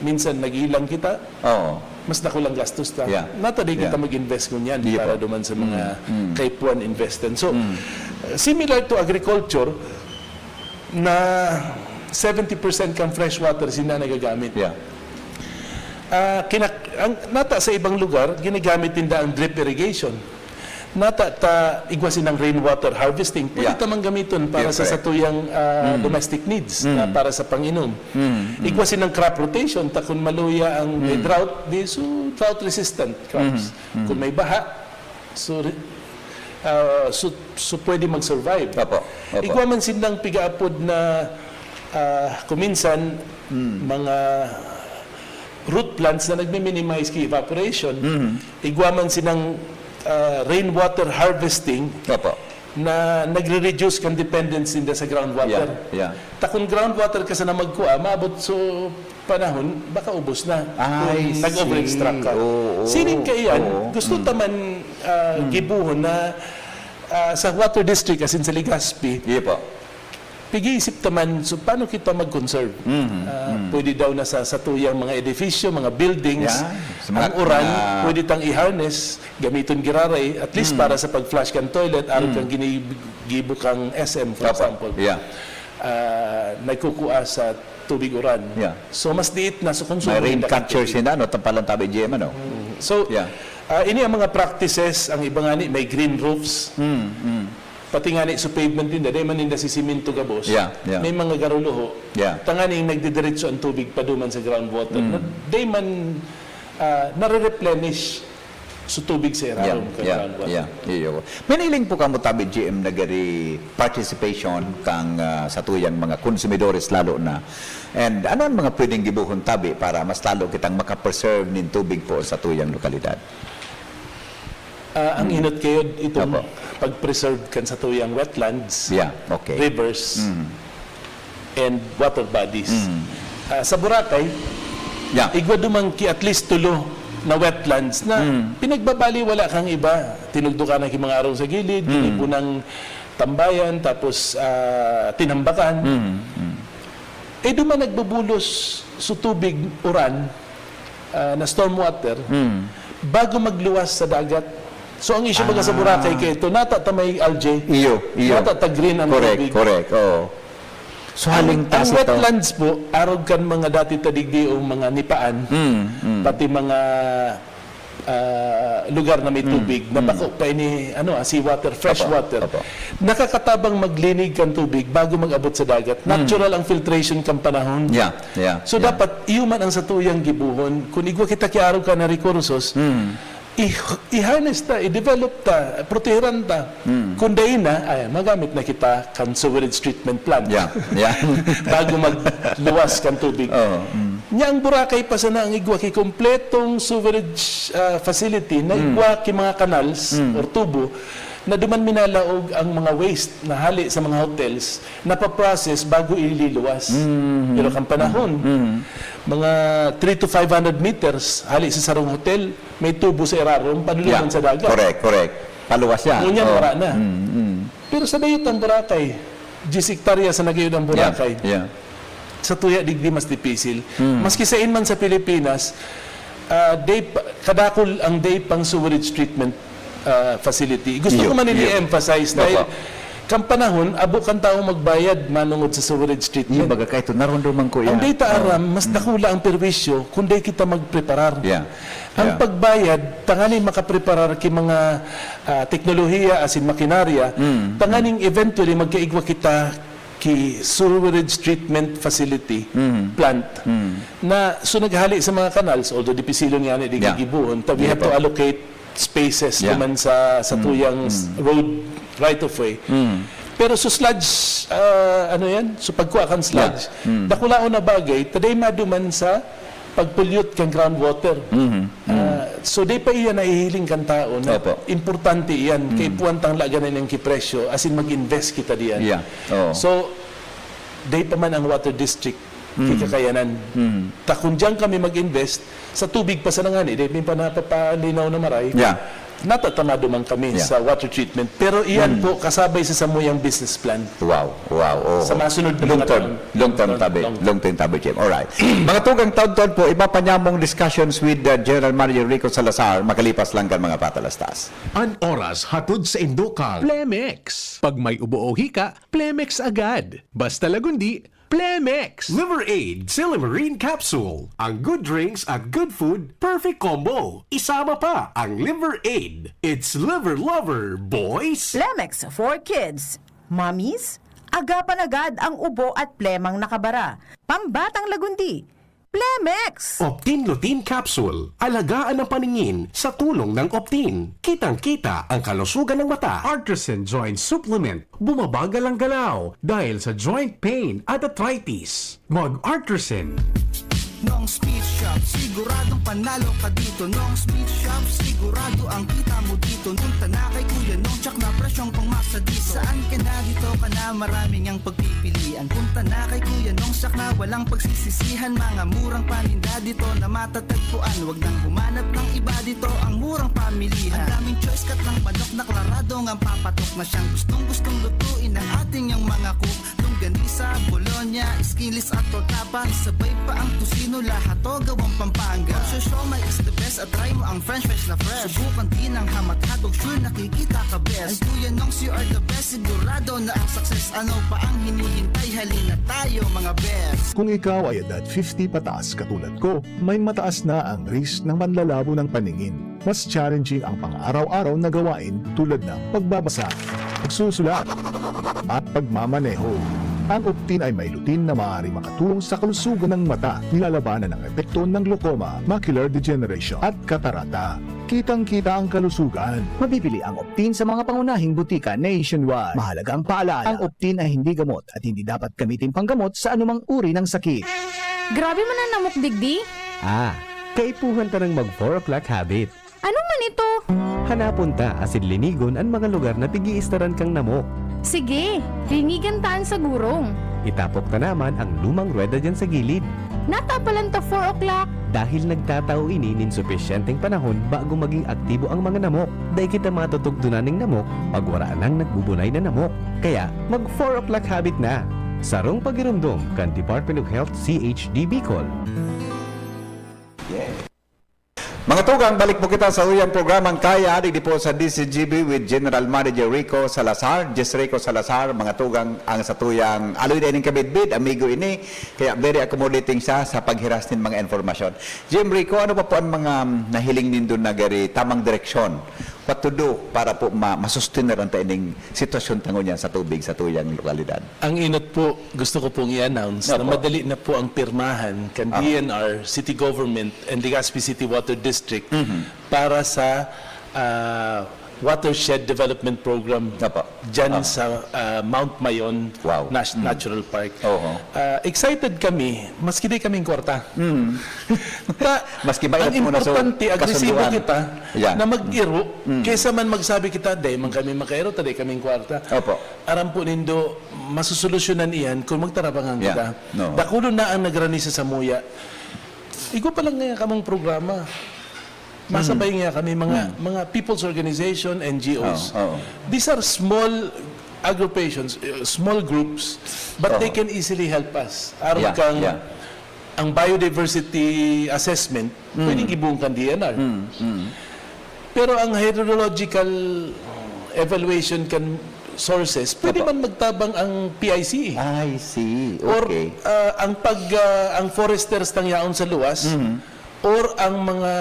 minsan nagilang kita, Oo. mas dako lang gastos ta. Yeah. Nata di kita Yeah. mag-invest ngunyan Di para po. duman sa mga Mm, mm. kaipuhan investment. So, Mm. uh, similar to agriculture, na seventy percent kan fresh water sinda nagagamit. Yeah. Ah, kinak- ang, nata sa ibang lugar, ginagamit ninda ang drip irrigation. Nata ta igwa sinang rainwater harvesting. Pwede Yeah. ta man gamiton para Yeah, sa correct. satuyang ah, Mm. domestic needs, Mm. na para sa panginom. Mm, mm. Igwa sinang crop rotation, ta kung maluya ang may Mm. drought, di so drought resistant crops. Mm, mm. Kung may baha, so, re- ah, so, so pwede mag-survive. Opo, opo. Igwa man sindang pigaapod na ah, kuminsan, Mm. mga root plants na nagmi-minimize ki evaporation. Mhm. Igwa man sinang ah, rainwater harvesting Opo. na nagre-reduce kan dependence ninda sa groundwater. Yeah, yeah. Ta kung groundwater ka sana magkua, maabot so panahon, baka ubos na I kung nag-overextract ka. see. Oo, oo. Sining kaiyan, Oo. gusto Mm. ta man ah, gibuhon na ah, sa water district, as in sa Legazpi, Iya po. pig-iisip ta man, so paano kita mag-conserve? Mhm, Ah, mhm. Pwede daw na sa satuyang mga edifisyo, mga buildings, Yeah, sa mga, ang uran, mga pwede tang i-harness, gamiton giraray, at least Mm. para sa pag-flush kang toilet, aron Mm. kang ginigibo kang S M, for Opo. example. Yeah. Ah, nagkukua sa tubig uran. Yeah. So, mas diit na sa konsumo May rain nila catcher tubig. Sila, no? Tapalan tabi, G M, ano? Mm. So, Yeah. ah, ini ang mga practices, ang iba nga ni, may green roofs. Mm, mm. Pati nga ni sa pavement ninda, di man ninda sisimento gabos. Yeah, yeah. May mga garuluho. Yeah. Tanganing nagdidiretso ang tubig paduman sa groundwater. Mm. Na, di man, ah, nare-replenish sa tubig sa irarom yeah, kan yeah, groundwater. Yeah, iyo. May nailing po kamo tabi, G M, na gari participation kang uh, sa tuyang mga konsumidores lalo na. And ano ang mga pwedeng gibuhon tabi para mas lalo kitang makapreserve nin tubig po sa tuyang lokalidad? Uh, ang mm. inot kayo itong Opo. pag-preserve kan sa tuyang wetlands, yeah, okay. rivers, mm. and water bodies. Mm. Uh, sa Boracay, yeah. igwa dumang ki at least tulo na wetlands na mm. pinagbabali wala kang iba. Tinugdukan ang mga arong sa gilid, mm. tinipunang tambayan, tapos uh, tinambakan. Mm. Mm. Eh, duman nagbubulos sa tubig uran, ah, na stormwater, Mm. bago magluwas sa dagat. So, ang issue baga sa Ah. Boracay kay ito, nata ta may algae, Iyo, iyo. nata ta green ang Correct, tubig. correct. Oo. So, Ang, haling ang taas ito. wetlands po, arog kan mga dati ta digdi o mga nipaan, Mm, mm. pati mga ah, lugar na may Mm, tubig, na mm. bako pa ini, ano, ah, seawater, fresh Opo, water. opo. Nakakatabang maglinig kan tubig bago mag-abot sa dagat. Mm. Natural ang filtration kan panahon. Yeah, yeah, So, yeah. dapat iyo man ang satuyang gibohon. Kun igwa kita ki arog kan na rekursos, Mm. i-, i-harness ta, i-develop ta, proteheran ta. Mm. Kun dai na, ay, magamit na kita kan sewerage treatment plant. Yeah, yeah. Bago magluwas kan tubig. Oo, mm. Nya ang Boracay pa sana ang igwa ki kompletong sewerage, ah, facility na Mm. igwa ki mga canals Mm. or tubo na duman minalaog ang mga waste na hali sa mga hotels na pa-process bago ililuwas. Mm. Pero kan panahon, Mm. mga three to five hundred meters hali sa sarong hotel, may tubo sa irarom, paduluman Yeah. sa dagat. Correct, correct. Paluwas siya. Ngunyan, Oo. wala na. Mm, mm. Pero sa dayot ang Boracay, diyes hektarya sa nagayod ang Boracay. Yeah, yeah. Sa tuya, digdi mas dipisil. Mm. Maski sain man sa Pilipinas, ah, day pa, kadakul ang day pang sewerage treatment, ah, facility. Gusto Iyo, ko man iyo. i-emphasize Opo. dahil kan panahon, abo kan tawo magbayad manungod sa sewerage treatment. Iyo, baga kaito, narondoman ko Ang yan. data Oo. aram, mas Mm. dakula ang perwisyo kung day kita magpreparar. Yeah. Ang Yeah. pagbayad, tanganing makapreparar ki mga, ah, teknolohiya asin makinarya, Mm. tanganing eventually magkaigwa kita ki sewerage treatment facility Mm. plant Mm. na so naghali sa mga canals, although dipisilon nga ni di Yeah. gigibuon, ta we Sige have to po. allocate spaces Yeah. naman sa sa Mm. tuyang s- Mm. road right of way. Mm. Pero so sludge, ah, ano yan? So pagkuha kan sludge, Yeah. Mm. dakulaon na bagay, taday maduman sa pag-pollute kan groundwater. Mhm. Mm. Ah, so, di pa iyan nahihiling kan tao na Opo. importante iyan, Mm. kay puwan tang laganan niyang kipresyo, as in mag-invest kita diyan. Yeah. Oo. So, di pa man ang water district Mm. kikakayanan. Mm. Ta kung diyan kami mag-invest, sa tubig pa sana ngani, di pa napapalinaw na maray. Yeah. Natatamado man kami Yeah. sa water treatment. Pero iyan Mm. po, kasabay sa samuyang business plan. Wow, wow. Oo. Sa masunod na Long mga term. taon. Long term Long, tabi. long term. Long term tabi, Jim. Alright. Mga tugang taon-taon po, iba pa niya mong discussions with uh, General Manager Rico Salazar, makalipas lang kan mga patalastas. An oras hatod sa indokal. Plemex. Pag may ubo o hika, Plemex agad. Basta Lagundi, Plemex! Liver Aid, Silimarine Capsule. Ang good drinks at good food, perfect combo. Isama pa ang Liver Aid. It's Liver Lover, boys! Plemex for kids. Mommies, agapan agad ang ubo at plemang nakabara. Pambatang Lagundi, Plemex! Optin Lutein Capsule. Alagaan ang paningin sa tulong ng Optin. Kitang-kita ang kalusugan ng mata. Artresin Joint Supplement. Bumabagal ang galaw dahil sa joint pain at arthritis. Mag-Artresin. Nong Speed Shop, siguradong panalo ka dito. Nong Speed Shop, sigurado ang kita mo dito. Punta na kay Kuya Nong, tsak na presyong pangmasa dito. Saan ka na dito ka na, maraming ang pagpipilian. Punta na kay Kuya Nong, tsak na walang pagsisisihan. Mga murang paninda dito na matatagpuan. Wag nang humanap ng iba dito, ang murang pamilihan. Ang daming choice, katlang manok na klarado ngang papatok na siyang gustong-gustong lutuin ng ating yang mga cook. Longganisa, Bologna, skinless at torta pa. Sabay pa ang tocino, lahat to gawang Pampanga. Ang siomai is the best at try mo ang french fries na fresh. Subukan din ang hamat hotdog, sure nakikita ka best. Ang Kuya Nongs, you are the best, sigurado na ang success. Ano pa ang hinihintay? Halina tayo, mga best. Kung ikaw ay edad fifty pataas katulad ko, may mataas na ang risk ng manlalabo ng paningin. Mas challenging ang pang-araw-araw na gawain tulad ng pagbabasa, pagsusulat, at pagmamaneho. Ang Optin ay may lutein na maaaring makatulong sa kalusugan ng mata, nilalabanan ang epekto ng glaucoma, macular degeneration, at katarata. Kitang-kita ang kalusugan. Mabibili ang Optin sa mga pangunahing butika nationwide. Mahalagang paalala, ang Optin ay hindi gamot at hindi dapat gamitin panggamot sa anumang uri ng sakit. Grabe man ang namok digdi. Ah, kaipuhan ta ng mag four o'clock habit. Ano man ito? Hanapon ta asin linigon an mga lugar na pig-iistaran kan namok. Sige, lingigan ta an sagurong. Itapok ta naman ang lumang ruweda diyan sa gilid. Natapalan ta four o'clock. Dahil nagtatao ini nin supisyenteng panahon bago maging aktibo ang mga namok. Dai kita matutugdonan ning namok pag wara nang nagbubunay na namok. Kaya, mag four o'clock habit na! Sarong pagiromdom kan Department of Health C H D Bicol. Mga tugang, balik po kita sa uyang programang Kaya, digdi po sa D C G B with General Manager Rico Salazar, Jess Rico Salazar, mga tugang, ang satuyang aloy na ining kabidbid, amigo ini, kaya very accommodating siya sa paghiras nin mga informasyon. G M Rico, ano pa po ang mga nahiling nindo na gari tamang direksyon? What to do para po ma-, masustenar ang taining sitwasyon ta ngunyan sa tubig sa tuyang lokalidad? Ang inot po, gusto ko pong i-announce na Opo. madali na po ang pirmahan kan Opo. D N R, City Government, and Legazpi City Water District Mhm. para sa ah, Watershed Development Program Opo. dyan Opo. sa ah, Mount Mayon Wow. Nas- Mm. Natural Park. Oho. Ah, excited kami, maski di kaming kwarta. Mm. Ta, Maski ba ang ito muna sa importante, agresibo kasunduan? kita Yeah. na mag-iro, Mm. kaysa man magsabi kita, "Dai man kami makairo, ta dai kaming kwarta." Opo. Aram po nindo, masusolusyonan iyan kung magtarabangan Yeah. kita. No. Dakulon na ang nagrani sa samuya. Igwa pa lang nga kamong programa. Masabay nga kami, mga, mga people's organization, N G Os. Oo, oo. These are small agrupations, uh, small groups, but Oo. they can easily help us. Aram Yeah, kang yeah. ang biodiversity assessment, Mm. pwedeng gibohon kan D N R. Mm, mm. Pero ang hydrological evaluation kan sources, pwede Opo. man magtabang ang P I C E. I see. Or Okay. ah, ang pag ah, ang foresters tang yaon sa luwas, Mhm. or ang mga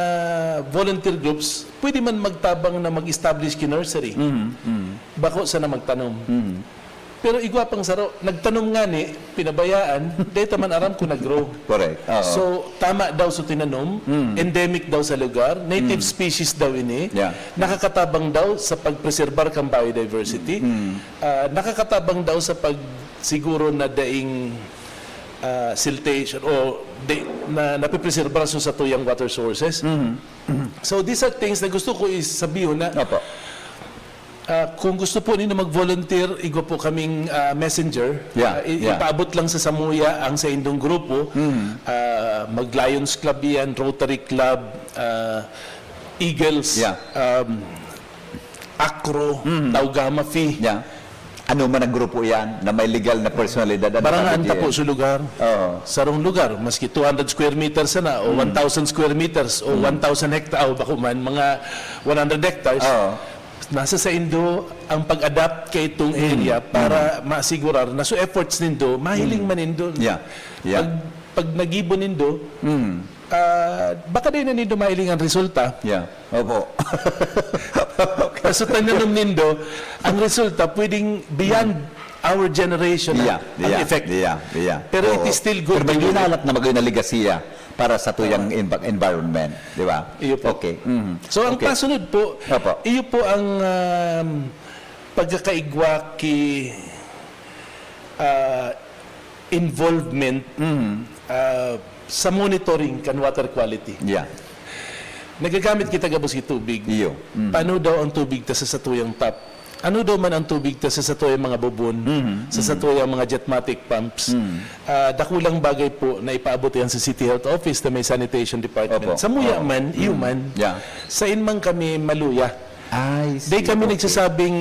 volunteer groups, pwede man magtabang na mag-establish ki nursery. Mhm, mhm. Bako sana magtanom. Mhm. Pero igwa pang saro, nagtanom ngani, pinabayaan, dai ta man aram kung nag-grow. Correct. Oo. So, tama daw sa tinanom, Mm. endemic daw sa lugar, native Mm. species daw ini, Yeah. nakakatabang daw sa pagpreserbar kan biodiversity, Mm. ah, nakakatabang daw sa pag, siguro na daing, ah, siltation o di, na napipreserbar sa satuyang water sources. Mhm. So, these are things na gusto ko is sabihon na Opo. Ah, kung gusto po ninyo mag-volunteer, igwa po kaming ah, messenger. Yeah, Ah, i- yeah. Ipaabot lang sa samuya ang sa indong grupo. Mm. Ah, mag Lions Club yan, Rotary Club, ah, Eagles, Yeah. um, Acro, Mm. Taugama Phi. Yeah. Ano man ang grupo yan na may legal na personalidad? Ano Barangaan man ta po yan? Sa lugar. Oo. Sarong lugar, maski two hundred square meters sana, o Mm. one thousand square meters, o Mm. one thousand hectares, o bako man, mga one hundred hectares. Oo. Nasa saindo ang pag-adapt kaitong Mm. area para Mm. masigurar na so efforts nindo, mahiling Mm. man nindo. Yeah. Yeah. Pag, pag nagibo nindo, Mm. ah, baka di na nindo mahiling ang resulta. Yeah. Opo. Okay. Kaso tananom nindo, ang resulta pwedeng beyond Mm. our generation na Yeah, ang yeah, effect. Yeah, yeah. Pero it Oo. is still good Pero may to do it. Linalat na magayon na legasiya para sa tuyang Ah. env-, environment, di ba? Iyo po. Okay. Mhm. So, ang Okay. pasunod po, Opo. iyo po ang, um, pagkakaigwa ki, ah, involvement, Mhm. ah, sa monitoring kan water quality. Yeah. Nagagamit kita gabos ki tubig. Iyo. Mhm. Paano daw ang tubig ta sa satuyang tap? Ano daw man ang tubig ta sa satuyang mga bubon, Mhm. sa Mhm. satuyang mga jetmatic pumps? Mhm. Ah, dakulang bagay po na ipaabot yan sa City Health Office na may sanitation department. Opo. Samuya Oo. man, iyo Mm. man, Yeah. sain man kami maluya. I see. Dai kami Okay. nagsasabing,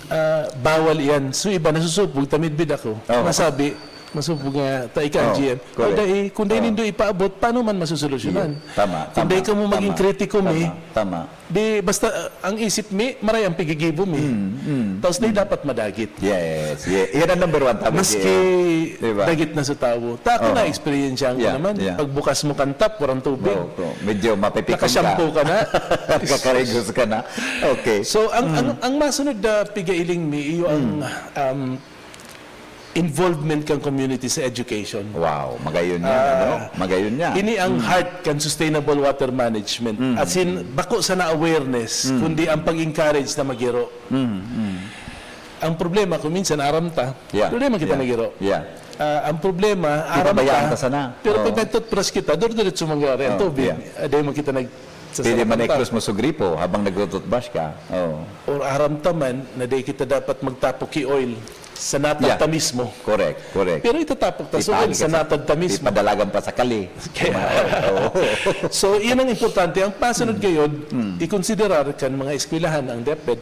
ah, bawal iyan. So, iba nasusupog, tamidbid ako. Oo. Nasabi, Masubog nga, ta ika ang Oh, G M. Kung correct. dai, kung dai Oh. nindo ipaabot, paano man masusolusyonan? Iyo. Tama, Kung tama, dai kamo maging tama, kritiko, mi, tama, tama. di basta, ah, ang isip mi, maray ang pigigibo mi. Mm, mm, Tapos dai mm. dapat madagit. Yes, yeah. Yan ang number one, tama, Maski G M. Diba? dagit na sa tawo. Ta ako Oh. na-experience ko Yeah, naman. yeah. Pagbukas mo kan tap, warang tubig. Oh, oh. Medyo mapipikon ka. Nakashampoo ka na. Nakakarigos ka na. Okay. So, ang, Mm. ang, ang masunod na pigailing mi, iyo ang, Mm. um, involvement kan community sa education. Wow, magayon yan, Ah, ano? Magayon yan. ini ang Mm. heart kan sustainable water management. Mm, As in, mm. bako sana awareness, Mm. kundi ang pag-encourage na maghiro. Mm, mm. Ang problema, kung minsan aram ta, Yeah, problema kita yeah, maghiro. yeah. Ah, ang problema, Di aram pabayaan ta, ta sana. pero pag Oo. nagtutbrush kita, dire-diretso mangyari ang Oh, tubig. yeah. Ah, dahil mo kita nag-, Pwede man sasalakanta. i-close mo sa gripo habang nagtututbrush ka. Oo. Or aram ta man na di kita dapat magtapok ki oil sa natad Yeah. ta mismo. Correct, correct. Pero itatapok ta sa Itago oil ka sa sa, natad ta mismo. ipadalagan pa sa kali. Kaya Oo. So, iyan ang importante. Ang pasunod Mm. gayod, Mm. ikonsiderar kan mga eskwelahan ang DepEd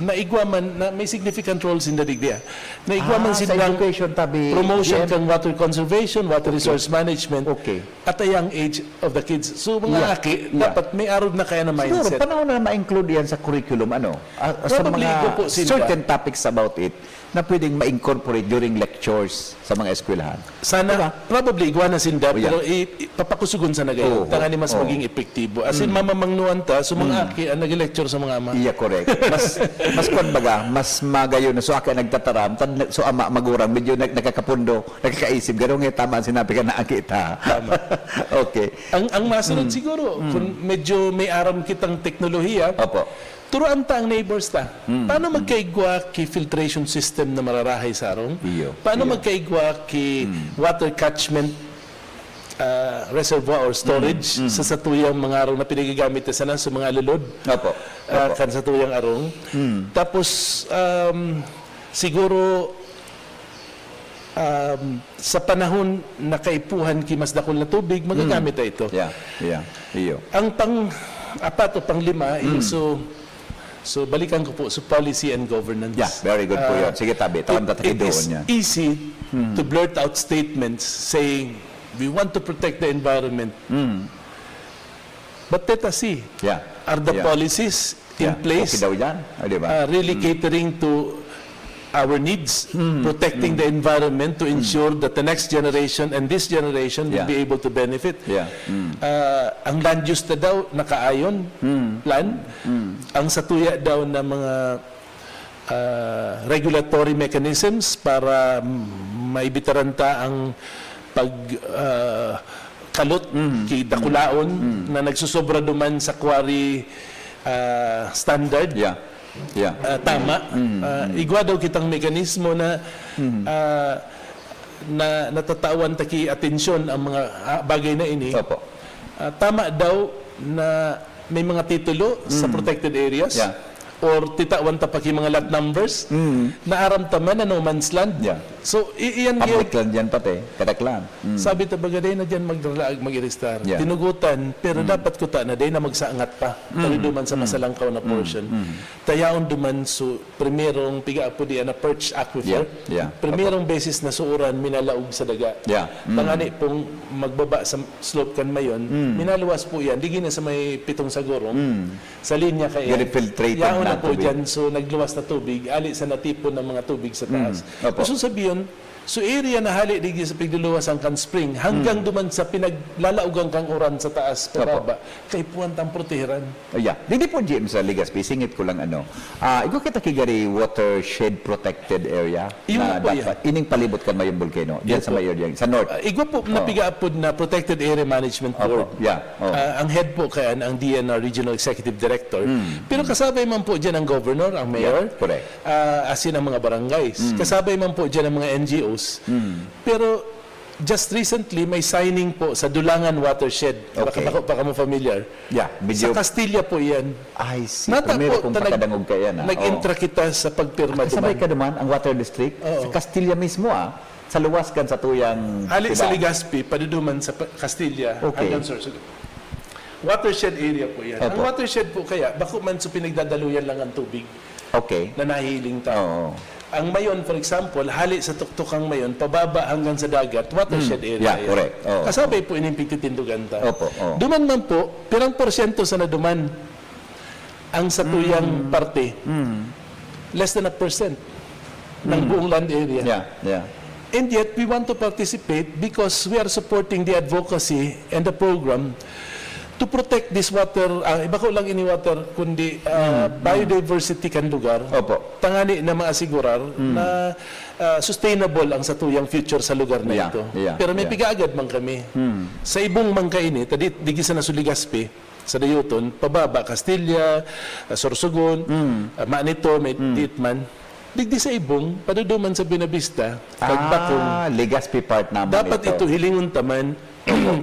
na igwa man na may significant role sinda digdi, ah. Na igwa Ah, man sa sindang education tabi, promotion G M. kan water conservation, water Okay. resource management Okay. at a young age of the kids. So, mga Yeah. aki, Yeah. dapat may arog na kaya na Siguro, mindset. panahon na ma-include yan sa curriculum, ano? Ah, sa Probably, mga igwa po sinda. certain topics about it na pwedeng ma-incorporate during lectures sa mga eskwelahan. Sana, Diba? probably, igwa na sinda, Oh, yeah. pero i-, i-, papakusugon sana gayon. Oo, Tangani mas oo. maging epektibo. As in, Mm. mamamangnuan ta, so mga Mm. aki ang nag-lecture sa mga ama. Iya, correct. Mas, mas kwan baga, mas magayon na. So, aki ang nagtataram, tad-, so ama, magurang, medyo nag-, nakakapundo, nakakaisip. Ganun nga, tama ang sinabi ka na aki ta. Tama. Okay. Ang, ang masunod Mm. siguro, Mm. kung medyo may aram kitang teknolohiya, Opo. turuan ta ang neighbors ta. Mm, Paano mm. magkaigwa ki filtration system na mararahay sa arong? Iyo, Paano iyo. magkaigwa ki Mm. water catchment, ah, reservoir or storage Mm, mm. sa satuyang mga arong na pinagigamit na sana sa mga lulod? Opo, Ah, opo. kan satuyang arong. Mm. Tapos, um, siguro, um, sa panahon na kaipuhan ki mas dakul na tubig, magagamit Mm. ta ito. Yeah, yeah. Iyo. Ang pang-apat o pang-lima, Mm. so, so balikan ko po, so policy and governance. Yeah, very good po Ah, yun. Sige, tabi. Tawan it, tataki it is doon yan. easy Mm. to blurt out statements saying, "We want to protect the environment." Mm. But let us see, Yeah. are the Yeah. policies in Yeah. place, Okay daw yan. Ah, di ba? uh, really Mm. catering to our needs, Mm. protecting Mm. the environment to Mm. ensure that the next generation and this generation will Yeah. be able to benefit? Yeah. Mm. Uh, ang land use na daw nakaayon, Mm. plan. Mm. Ang satuya daw na mga, uh, regulatory mechanisms para m-, maibitaran ta ang pag, uh, kalot Mm. ki dakulaon Mm. na nagsusobra duman sa quarry, ah, standard, Yeah. Yeah. ah, tama. Mm. Ah, Mm. igwa daw kitang mekanismo na, Mm. ah, na natatawan ta ki atensyon ang mga, ah, bagay na ini. Opo. Ah, tama daw na may mga titulo sa Mm. protected areas Yeah. or titawan ta pa ki mga lot numbers Mm. na aram ta man na no man's land. Yeah. So, i-, iyan Public gyud. land yan pati, kadaklan. Mm. Sabi ta baga, "Dai na diyan magralaag, mag-iristar." Yeah. Tinugutan, pero Mm. dapat kuta na, dai na magsangat pa. Mm. Pero duman sa Mm. masalangkaw na Mm. portion. Mm. Tayaon duman so, primerong piga apo diyan na perch aquifer. Yeah, yeah. Primerong Apo. beses na suuran, minalaog sa daga. Yeah. Mm. Tangani pong magbaba sa slope kan Mayon, Mm. minaluwas po yan. Digi na sa may pitong sagurong. Mm. Sa linya kaya. Very filtrated Yaon na na po tubig. dyan. So, nagluwas na tubig. Ali sa natipon ng mga tubig sa Mm. taas. Opo. Gusto sabihin, So, area na hali digdi sa pigduluwasan kan spring, hanggang Hmm. duman sa pinaglalaogan kang uran sa taas, Opo. pababa, kaipuhan tang protehiran. Oh, yeah. Didi po, G M, sa Legazpi, singit ko lang, ano. Ah, igwa kita ki gari watershed protected area Iyo na nga po dapat, yan. ining palibot kan Mayong Volcano, diyan Iyo sa po. may area, sa north. Ah, igwa po na Oh. pigaapod na Protected Area Management Opo. Board. Yeah. Oh. Ah, ang head po kaya ang D N R Regional Executive Director. Hmm. Pero Hmm. kasabay man po dyan ang governor, ang mayor. Yeah, correct. Ah, as in ang mga barangays. Mm. Kasabay man po dyan ang mga N G Os. Mm. Pero just recently, may signing po sa Dulangan Watershed. Baka Okay. bako pa kamo familiar. Yeah, Sa medyo Castilla po yan. I see. Nata Primero po, kung tanag-, pakadangog ka yan, ah. nag-intra Oo. kita sa pagpirma Kasabay duman. ka duman, ang water district? Oo. Sa Castilla mismo, ah. Sa luwas kan sa tuyang Ali sa sila. Legazpi, paduduman sa pa-, Castilla, Okay. hanggang Sorsogon. Watershed area po yan. Ang Opo. watershed po kaya, bako man sa pinagdadaluyan lang ang tubig. Okay. na nahihiling ta. Oo. Ang Mayon, for example, hali sa tuktok ang Mayon, pababa hanggang sa dagat, watershed area. Yeah, correct. Oo. Kasabay po ining pigtitindugan ta. Opo, oo. Duman man po, pirang porsyento sa naduman ang satuyang parte? Less than a percent ng buong land area. Yeah, yeah. And yet, we want to participate because we are supporting the advocacy and the program to protect this water, ah, iba ko lang ini water, kundi ah, biodiversity kan lugar. Opo. Tangani na maasigurar na ah, sustainable ang satuyang future sa lugar na Yeah, ito. yeah, Pero may yeah. pigaagad man kami. Sa ibong man kaini, ta di, digi sa Naso Legazpi, sa Dayoton, pababa, Castilla, ah, Sorsogon, ah, Manito, may diit man. Digdi sa ibong, paduduman sa Buenavista, Pagbakong. Ah, Legazpi part naman Dapat ito, hilingon ta man.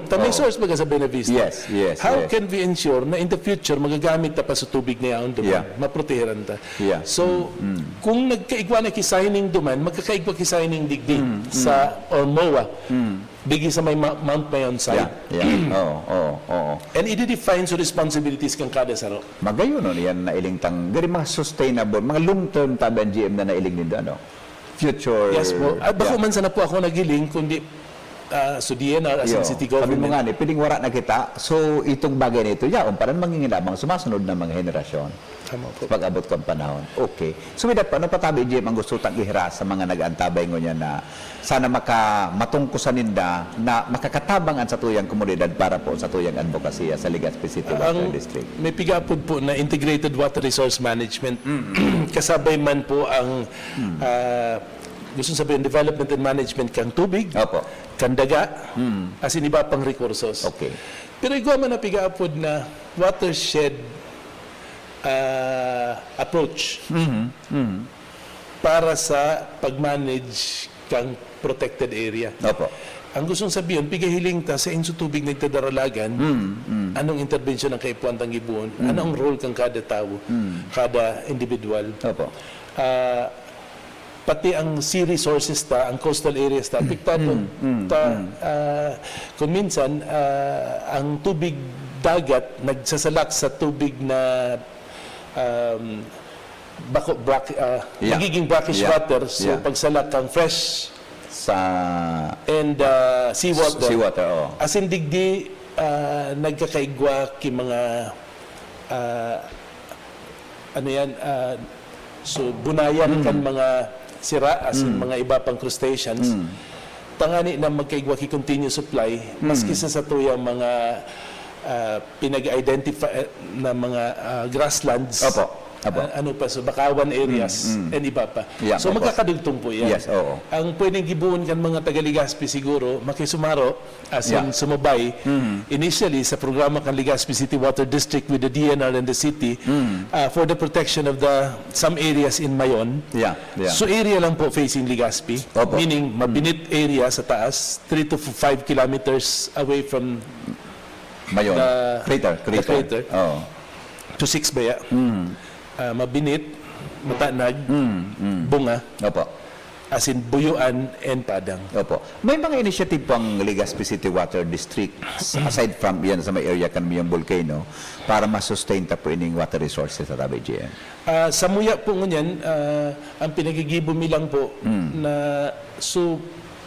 Ta may Oo. Source baga sa Buenavista. Yes, yes, How yes. can we ensure na in the future magagamit ta pa sa tubig na yaon duman? Yeah. Maproteheran ta. Yeah. So, kung nagkaigwa na ki-signing duman, magkakaigwa ki-signing digdi sa or MOA. Digdi sa may Ma- Mount Mayon side. Yeah, yeah. Oo, oo, oo. And i-define sa responsibilities kan kada saro. Magayon no, yan nailing tang, very mga sustainable, mga long term tabi ang G M na nailing nindo, ano? Future. Yes po. At bako Yeah. man sana po ako nagiling, kundi ah, sa D N R as in Yo, city sabi mo government. Nga ni, piling wara na kita. So, itong bagay na ito, yaon pa rin manginginabang sa masunod na mga henerasyon. Tama po. Pag-abot kang panahon. Okay. So, may dapat, ano pa tabi, G M, ang gusto tang ihira sa mga nag-antabay ngunyan na sana maka, matungkusan ninda na makakatabang ang satuyang komunidad para po sa tuyang advokasya sa Legazpi City Water Ang District? May pigapod po na integrated water resource management. Kasabay man po ang ah, gusto sabihin, development and management kang tubig, Opo. kang daga, as in iba pang rekursos. Okay. Pero igwa man na pigapod na watershed ah, approach Mhm. Mhm. para sa pag-manage kang protected area. Opo. Ang gustong sabihin, pigahiling ta sa inso tubig nagtadaralagan, Mm, mm. Anong interbensyon ang kaipuhan tang gibohon? Ano ang role kang kada tawo, Mm. kada individual? Opo. Ah, pati ang sea resources ta, ang coastal areas ta, apektado. Mm, mm, ta, mm. ah, kung minsan, ah, ang tubig dagat nagsasalak sa tubig na um, bako, brack, ah, Yeah. magiging brackish Yeah. water, so Yeah. pagsalak kang fresh Sa and ah, seawater. Seawater, oo. As in, digdi ah, nagkakaigwa ki mga ah, ano yan, ah, so bunayan kan mga sira, as in mga iba pang crustaceans. Tangani na magkaigwa ki continuous supply, maski sa satuyang mga ah, pinag-identify na mga ah, grasslands. Opo, opo. Ah, ano pa, so bakawan areas Mm, mm. and iba pa. Yeah, So opo. magkakadugtong po yan. Yes, oo. Ang pwedeng gibohon kan mga taga Legazpi siguro, makisumaro, as in Yeah. sumabay, Mm. initially sa programa kan Legazpi City Water District with the D N R and the city Mm. ah, for the protection of the some areas in Mayon. Yeah, yeah. So area lang po facing Legazpi, Opo. meaning Mabinit area sa taas, three to five kilometers away from Mayon. the- Crater, the crater. crater. Oo. to six baya. Mm. Ah, Mabinit, Matanag, Mm, mm. Bunga, Opo. as in Buyuan and Padang. Opo. May mga initiative po ang Legazpi City Water District, aside from yan sa may area kan may volcano, para ma-sustain ta po ining water resources sa tabi, G M? Ah, sa muya po ngunyan, ah, ang pinagigibo mi lang po Mm. na so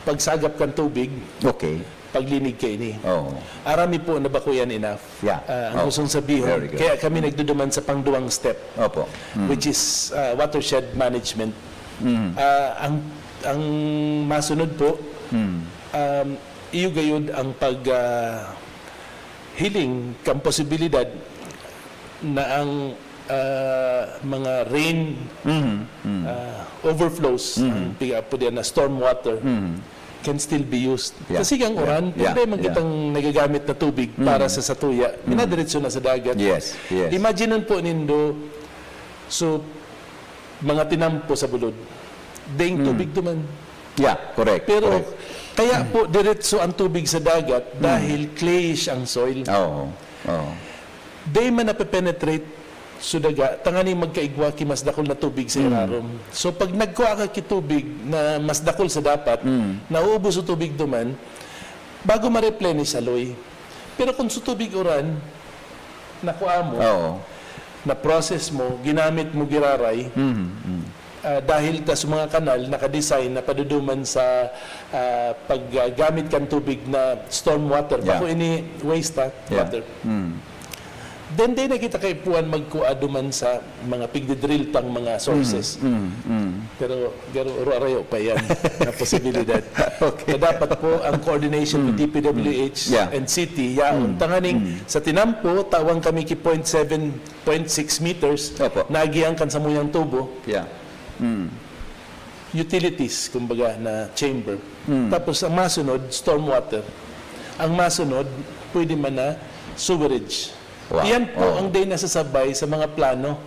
pagsagap kan tubig, Okay. paglinig kaini. Oo. Arami po na bako yan enough. Yeah. Ah, ang Oh, gustong sabihin, very good. Kaya kami nagduduman sa pangduwang step, Opo. Mm. which is ah, watershed management. Mm. Ah, ang ang masunod po, Mm. um, iyo gayud ang pag ah, hiling kang posibilidad na ang ah, mga rain Mm. Mm. ah, overflows, Mm. ang piga po diyan na storm water, Mm. can still be used. Yeah. Kasi ang Yeah. uran, Yeah. problema Yeah. kitang nagagamit na tubig Mm. para sa satuya, minadiretso na sa dagat. Yes. Yes. Imagine po nindo, so, mga tinampo sa bulod. Ding Mm. tubig duman. Yeah, correct. Pero, correct. kaya po, diretso ang tubig sa dagat dahil clayish ang soil. Oo. Oo. Di man napepenetrate so daga, tangani magkaigwa ki mas dakul na tubig sa irarom. So pag nagkua ka ki tubig na mas dakul sa dapat, Mm. nauubos ang tubig duman, bago ma-replenish sa loy. Pero kung sa tubig uran, nakua mo, Oo. na-process mo, ginamit mo, giraray, Mm. Mm. Ah, dahil ta sa mga kanal naka-design na paduduman sa, ah, paggamit kan tubig na storm water. Yeah. Bako ini waste, ha, Yeah. water. Mm. Then, di na kita kaipuhan magkua duman sa mga pigdidrill tang mga sources. Mm, mm, mm. Pero, pero ru-, arayo pa yan na posibilidad. Okay. Na dapat po ang coordination with Mm, D P W H mm. Yeah. and city, yaon. Mm, Tanganing mm. sa tinampo, tawang kami ki point seven, point six meters, Opo. naagihan kan samuyang tubo. Yeah. Mm. Utilities, kumbaga, na chamber. Mm. Tapos, ang masunod, storm water. Ang masunod, pwede man na sewerage. Wow. Iyan po Oh. ang day nasasabay sa mga plano.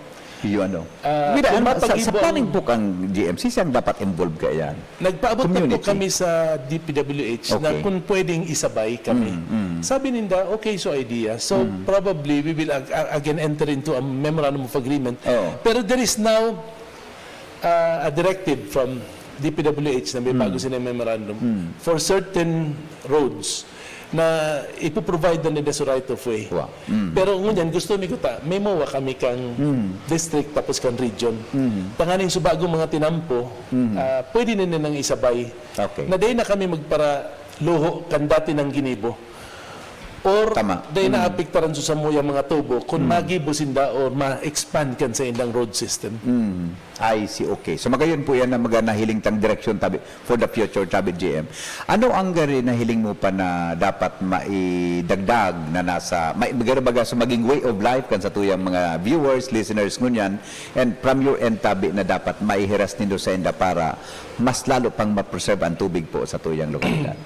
Iyo, ano? Ah, Mira, kung ano, sa, sa mapagibo ang planning po kang G M C, siyang dapat involved ka yan? Nagpaabot na po Community. kami sa D P W H na Okay. kung pwedeng isabay kami. Mm, mm. Sabi ninda, "Okay, so idea." So, Mm. probably, we will ag-, a-, again enter into a memorandum of agreement. Oo. Pero there is now, ah, a directive from D P W H na may Mm. bago silang memorandum Mm. for certain roads na ipo-provide na nila sa right of way. Wow. Mm. Pero ngunyan, gusto mi kuta, may mawa kami kang Mm. district tapos kang region. Mm. Tanganing sa bagong mga tinampo, Mm. ah, pwede na nilang isabay. Okay. Na dai na kami magparaluho kan dati nang ginibo. Or Tama. dai Mm. naapektaran sa samuyang mga tubo kung Mm. magibo sinda or ma-expand kan sa indang road system. Mm. I see, okay. So, magayon po yan na mga nahiling tang direksyon, tabi, for the future, tabi, G M. Ano ang gari nahiling mo pa na dapat maidagdag na nasa, may, gari baga sa maging way of life kan sa tuyang mga viewers, listeners ngunyan, and from your end, tabi, na dapat maihiras nindo sa inda para mas lalo pang ma-preserve ang tubig po sa tuyang lokalidad?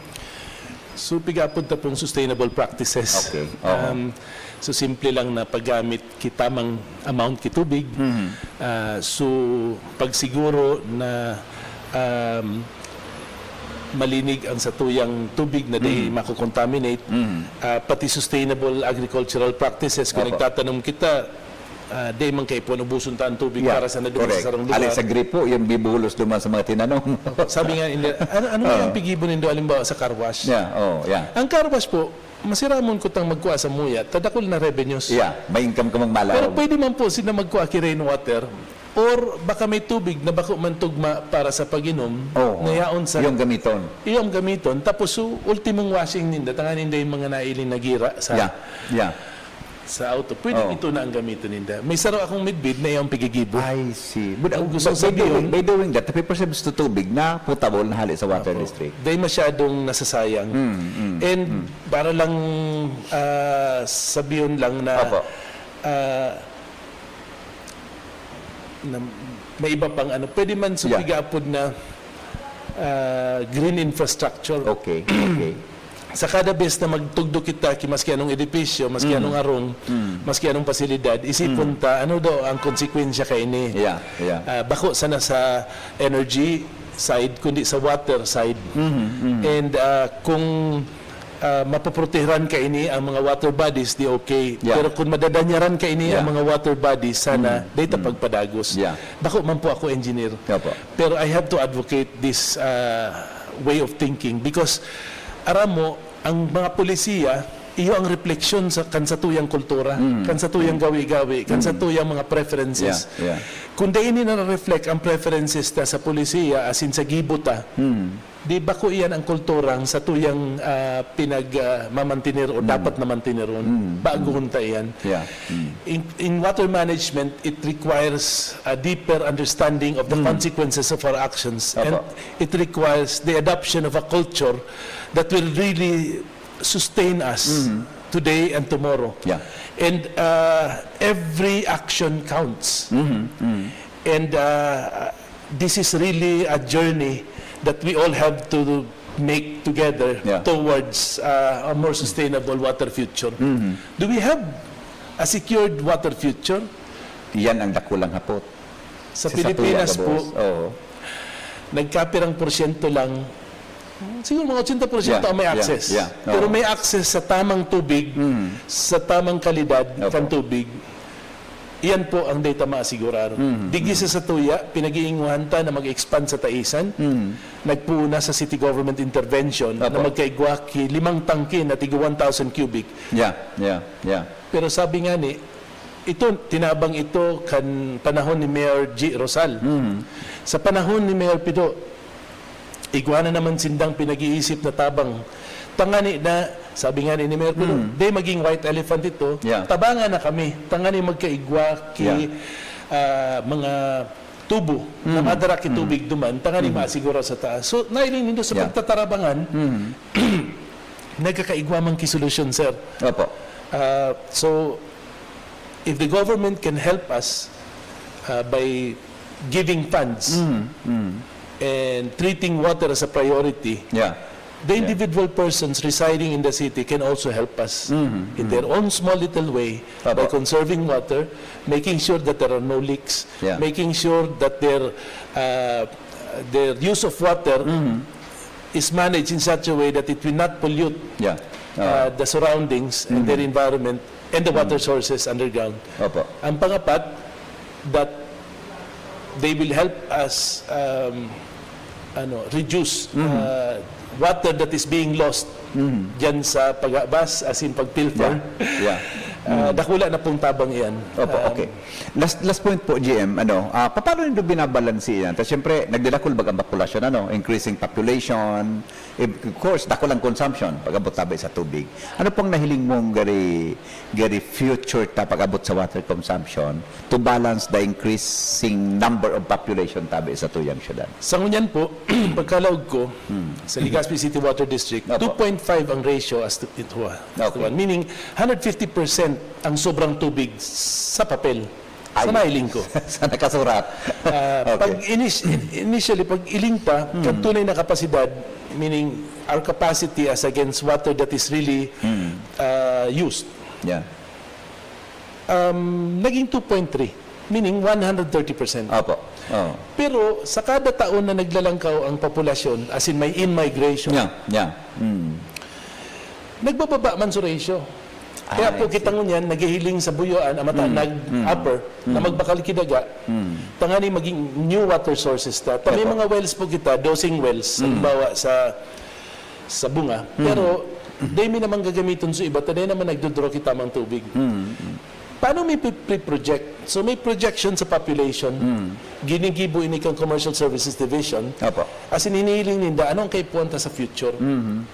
So, pigapod ta pong sustainable practices. Okay. Oo. Um, so, simple lang na paggamit ki tamang amount ki tubig. Mhm. Ah, so, pagsiguro na, um, malinig ang satuyang tubig na di Mhm. mako-contaminate. Mhm. Ah, pati sustainable agricultural practices, kung Opo. nagtatanom kita, ah, di man kaipuhan ubuson ta ang tubig Yeah, para sa nadungog correct. sa sarong lugar. Alay sa gripo, yung bibulos duman sa mga tinanom. Sabi nga, hindi, ano, ano Ah. kaya ang pigibo nindo, halimbawa, sa car wash? Yeah, oh, yeah. Ang car wash po, masiramon ko tang magkua sa muya, ta dakul na revenues. Yeah, may income ka magmalaog. Pero pwede man po sila magkua ki rainwater, or baka may tubig na bako man tugma para sa pag-inom, Oh, na yaon sa iyong gamiton. iyong gamiton. Tapos, so, ultimong washing ninda, tanganing dai mga nailing na gira sa Yeah, yeah. sa auto. Pwede Oh. ito na ang gamiton ninda. May saro akong midbid na iyang pigigibo. I see. But, Ang uh, gusto by, by doing, sabihon by doing that, the people serves to tubig na potable na hali sa water Opo. district. Dai masyadong nasasayang. Mm, mm, And mm. para lang, ah, sabihon lang na, Opo. ah, na may iba pang ano, pwede man sa Yeah. pigapod na, ah, green infrastructure. Okay, okay. Sa kada bes na magtugdo kita ki maski anong edipisyo, maski Mm. anong arong, Mm. maski anong pasilidad, isipon Mm. ta, ano daw ang konsekwensya kaini? Yeah, yeah. Ah, bako sana sa energy side, kundi sa water side. Mhm, mhm. And, ah, kung, ah, mapoproteharan kaini ang mga water bodies, di okay. Yeah. Pero kung madadanyaran kaini Yeah. ang mga water bodies, sana Mm, data mm. pagpadagos. Yeah. Bako man po ako engineer. Opo. Pero I have to advocate this, ah, way of thinking because, aram mo, ang mga polisiya, iyo ang refleksyon sa, kan satuyang kultura, Mm. kan satuyang Mm. gawi-gawi, kan Mm. satuyang mga preferences. Yeah, yeah. Kung dai ini nare-reflect ang preferences ta sa polisiya, asin sa gibo ta, Mm. di bako iyan ang kulturang satuyang, ah, pinag, ah, mamantener o Mm. dapat na manteneron. Mm. Baguhon ta iyan. Yeah. Mm. In, in water management, it requires a deeper understanding of the Mm. consequences of our actions. And Opo. it requires the adoption of a culture that will really sustain us Mm. today and tomorrow. Yeah. And, uh, every action counts. Mm-hmm. Mm. And, uh, this is really a journey that we all have to make together Yeah. towards, uh, a more sustainable water future. Mm-hmm. Do we have a secured water future? Yan ang dakulang hapot. Sa Sa, sa Pilipinas tuya, po, boss. Oo. nagkapirang porsyento lang, siguro mga ochenta porsyento Yeah, ang may yeah, access. yeah. Pero Oo. may access sa tamang tubig, Mm. sa tamang kalidad Opo. kan tubig. Iyan po ang data maasigurar. Mm, Digdi mm. sa satuya, pinag-iinguhan ta na mag-expand sa Taisan. Mm. Nagpuuna sa city government intervention na Opo. magkaigwa ki limang tangke na tigo one thousand cubic. Yeah, yeah, yeah. Pero sabi nga ni, Ito, tinabang ito kan panahon ni Mayor G Rosal. Mhm. Sa panahon ni Mayor Pido, igwa na naman sindang pinag-iisip na tabang. Tangani na, sabi nga ni, ni Mayor Pido, Mm. "Di maging white elephant ito, Yeah. tabangan na kami. Tangani magkaigwa ki, Yeah. ah, mga tubo na Mm. madara ki Mm. tubig duman, tangani Mm. masiguro sa taas." So, nailing nindo sa Yeah. pagtatarabangan, Mm. nagkakaigwa man ki solusyon, sir. Opo. Ah, so, if the government can help us, uh, by giving funds Mm, mm. and treating water as a priority, Yeah. the Yeah. individual persons residing in the city can also help us Mhm, in mhm. their own small little way by Opo. conserving water, making sure that there are no leaks, Yeah. making sure that their, uh, their use of water Mhm. is managed in such a way that it will not pollute Yeah. uh, Oo. the surroundings and their Mm. environment and the water Mm. sources underground. Opo. Ang pangapat, that they will help us, um, ano, reduce Mm. uh, water that is being lost Mm. dyan sa pag-abas, as in pag-pilter. Yeah. Yeah. Uh, Mm. dakula na pong tabang iyan. Opo, Um, okay. Last, last point po, G M, ano, ah, paano nindo binabalanse yan? Tas syempre, nagdadakul baga ang populasyon, ano, increasing population, of course, dakul ang consumption, pag-abot tabi sa tubig. Ano pang nahiling mong gari, gari future ta pag-abot sa water consumption to balance the increasing number of population tabi sa tuyang syudad? Sa ngunyan po, pagkalaog ko, Hmm. sa Legazpi City Water District, Opo. two point five ang ratio as to, to, as to Okay. one. Meaning, hundred fifty percent ang sobrang tubig sa papel. Sa Ay. nailing ko. Sa nakasurat. Ah, Okay. pag inis-, initially, pag iling pa, Hmm. ang tunay na kapasidad, meaning our capacity as against water that is really, Hmm. ah, used, Yeah. um, naging two point three, meaning one hundred thirty percent. Opo. Oo. Pero sa kada taon na naglalangkaw ang populasyon, as in may in-migration, Yeah, yeah. Mm. nagbababa man sa ratio. Kaya Ah, po I kita see. ngunyan, naghihiling sa Buyoan, ang Matanag Mm, mm, Upper, na mm. magbakal ki daga, Mm. tangani maging new water sources ta. Ta may Opo. mga wells po kita, dosing wells, Mm. halimbawa sa, sa Bunga. Mm. Pero, Mm. dai mi naman gagamiton sa iba, ta dai naman nagdodraw kita mang tubig. Mm, mm. Paano may pre-, pre-project? So, may projection sa population. Mm. Ginigibo ini kang Commercial Services Division. Opo. As in, hinihiling ninda, ano ang kaipuhan ta sa future? Mm.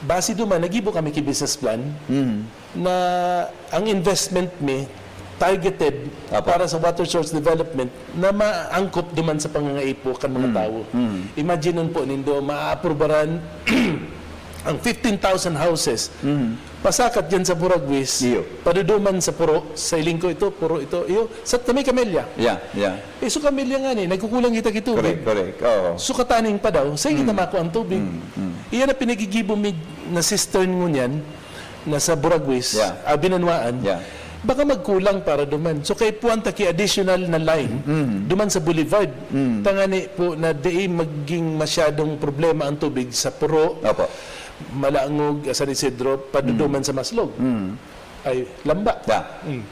Base duman, nagibo kami ki business plan Mm. na ang investment mi targeted Apo. para sa water source development na maangkop duman sa pangangaipo kan mga Mm. tawo. Mm. Imagine nun po nindo, maaprubaran ang fifteen thousand houses, Mm. pasakat dyan sa Buraguis, Iyo. paduduman sa Puro, sa Ilingco ito, Puro ito, iyo, sa Tamay Camellia. Yeah, yeah. Eh, so Camellia nga ni, nagkukulang kita ki tubig. Correct, correct. Oo. So, kataning pa daw, sa Mm. kita mako ang tubig. Mm, mm. Iyan ang pinagigibo mi na cistern ngunyan, na sa Buraguis, Yeah. ah, Binanwaan, Yeah. baka magkulang para duman. So, kaipuhan ta ki additional na line Mm. duman sa Boulevard. Mm. Tangani po na di maging masyadong problema ang tubig sa Puro, Opo. Malangog, San Isidro, paduduman Mm. sa Maslog. Mm. Ay, Lamba. Yeah. Mm.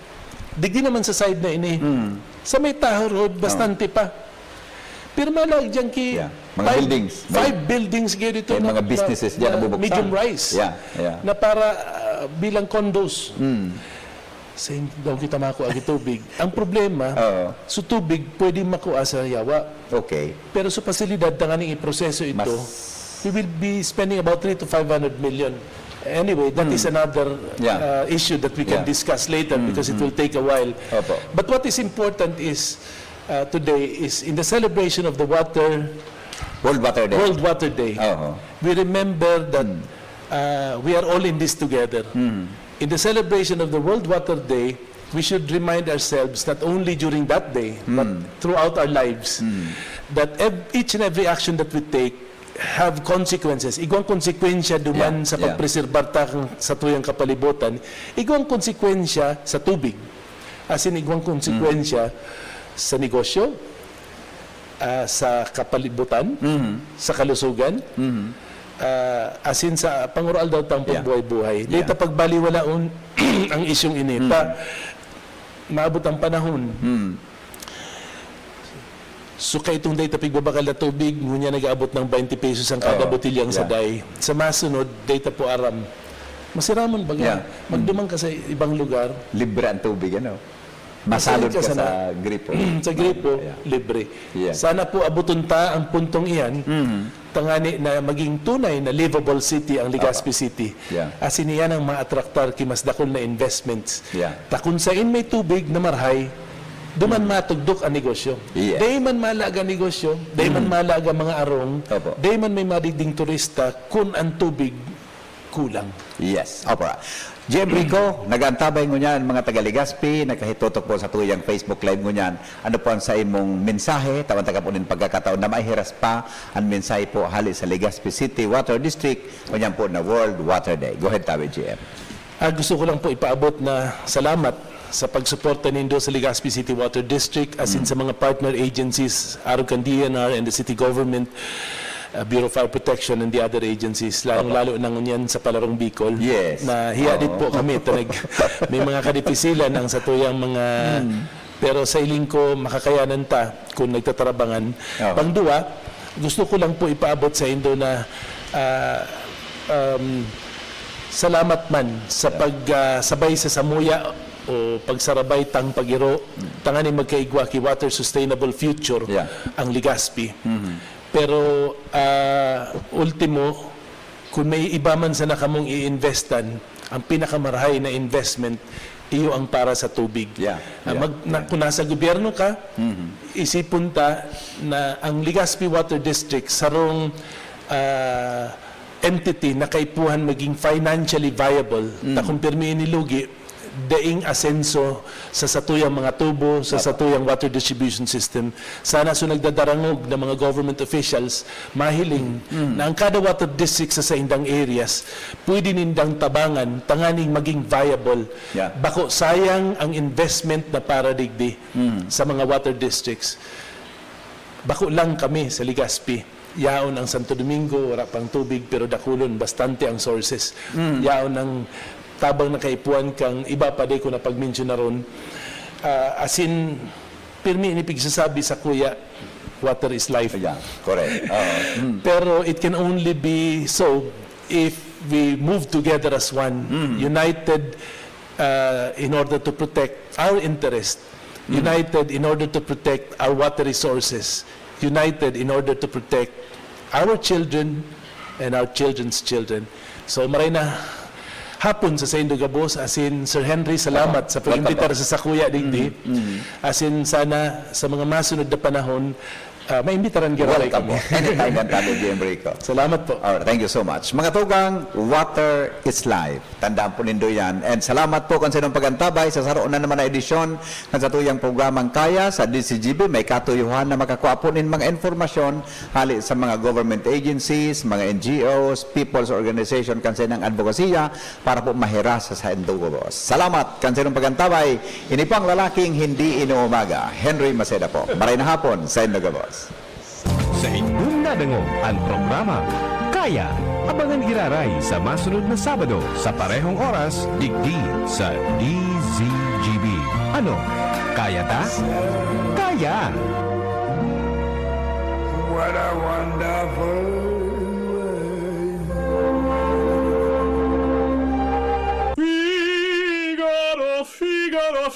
Digdi naman sa side na ini. Mm. Sa may Tahaw Road, Oo. bastante pa. Pero malag dyan ki Yeah. Mga five, buildings. five May, buildings kayo dito may na, mga businesses na, dyan na na bubuksan. Medium rise. Yeah, yeah. Na para, ah, bilang condos. Mm. Sa in-, daw kita makuha ang tubig. Ang problema, Oo. so tubig, pwede makuha sa yawa. Okay. Pero sa pasilidad, tanganing iproseso ito, Mas we will be spending about three to five hundred million. Anyway, that Mm. is another, Yeah. uh, issue that we can Yeah. discuss later Mm, because it mm. will take a while. Opo. But what is important is, uh, today is in the celebration of the water World Water Day. World Water Day. Oho. We remember that, Mm. uh, we are all in this together. Mm. In the celebration of the World Water Day, we should remind ourselves not only during that day, but Mm. throughout our lives, Mm. that ev-, each and every action that we take have consequences. Igwang konsekwensya duman Yeah, sa yeah. pagpreserbar ta kan satuyang kapalibutan, igwang konsekwensya sa tubig. As in, igwang konsekwensya Mm. sa negosyo, ah, sa kapalibutan, Mhm. sa kalusugan, Mhm. ah, as in sa pangoroaldaw tang Yeah. pagbuhay-buhay. Yeah. Dai ta pagbaliwalaon ang isyung ini. Mm. Ta, maabot ang panahon. Mm. So, kaitong dai ta pigbabakal na tubig, ngunyan nag-aabot ng twenty pesos ang kada Oo. botilyang Yeah. saday. Sa masunod, dai ta po aram. Masiramon baga. Yeah. Mm. Magduman ka sa ibang lugar. Libre ang tubig, ano? Masalod ka sa gripo. Sa gripo, libre. Sana po abuton ta ang puntong iyan, tangani na maging tunay na livable city ang Legazpi City. Asin iyan ang maatraktar ki mas dakul na investments. Ta kun sain may tubig na marhay, duman matugdok ang negosyo. Dai man malaga negosyo, dai man malaga mga arong, dai man may madigding turista kun ang tubig kulang. Yes, opera. G M Rico, nag-aantabay ngunyan mga taga Legazpi, nakahitutok po sa tuyang Facebook Live ngunyan. Ano po ang sa imong mensahe? Tawan taga po nin pagkakataon na maihiras pa ang mensahe po hali sa Legazpi City Water District, ngunyan po na World Water Day. Go ahead, Tawi G M. Ah, gusto ko lang po ipaabot na salamat sa pagsuporta nindo sa Legazpi City Water District, asin sa mga partner agencies, arog kan D E N R and the city government, uh, Bureau of Fire Protection and the other agencies, lalong-lalo na ngunyan sa Palarong Bicol. Yes. Nahiya din po kami, tanag may mga kadipisilan ang satuyang mga, pero sa hiling ko, makakayanan ta kun nagtatarabangan. Pangduwa, gusto ko lang po ipaabot sa indo na, ah, um, salamat man sa pag, ah, sabay sa samuya o pagsarabay tang pag-iro, tanganing magkaigwa ki Water Sustainable Future ang Legazpi. Pero, ah, ultimo, kun may iba man sana kamong i-investan, ang pinakamarahay na investment, iyo ang para sa tubig. Ah, mag-, na, kun nasa gobyerno ka, isipon ta na ang Legazpi Water District, sarong, ah, entity na kaipuhan maging financially viable. Ta kun pirmi ini lugi, daing asenso sa satuyang mga tubo, sa satuyang water distribution system. Sana so nagdadarangog na mga government officials, mahiling na ang kada water district sa saindang areas, pwede nindang tabangan tanganing maging viable. Bako sayang ang investment na para digdi sa mga water districts. Bako lang kami sa Legazpi. Yaon ang Santo Domingo, wala pang tubig, pero dakulon, bastante ang sources. Yaon ang tabang na kaipuhan kang iba pa, di ko na pagmensyonaron. Ah, asin, pirmi ini pigsasabi sa kuya, water is life. Yeah, correct. Oo. Pero it can only be so if we move together as one, united, uh, in order to protect our interest, united in order to protect our water resources, united in order to protect our children and our children's children. So, maray na hapon sa saindo gabos, asin Sir Henry, salamat sa pag-imbitar sa sakuya digdi. Asin sana sa mga masunod na panahon, ah, maimbitaran giraray kami. Anytime lang tabi, G M Rico. Salamat po. Alright, thank you so much. Mga tugang, water is life. Tandaan po nindo yan. And salamat po kan sa inyong pag-antabay sa saro na naman na edisyon kan satuyang programang Kaya sa D Z G B. May katuyuhan na makakua po nin mga informasyon hali sa mga government agencies, mga N G Os, people's organization, kan sa inyong advokasya para po mahiras sa saindong gabos. Salamat kan sa inyong pag-antabay. Ini po ang lalaking hindi inuumaga, Henry Maceda po. Maray na hapon sa inyong gabos. Sa indong nadangog an programa Kaya, abangan giraray sa masunod na Sabado sa parehong oras digdi sa D Z G B. Ano? Kaya ta? Kaya! What a wonderful world. Figaro, Figaro,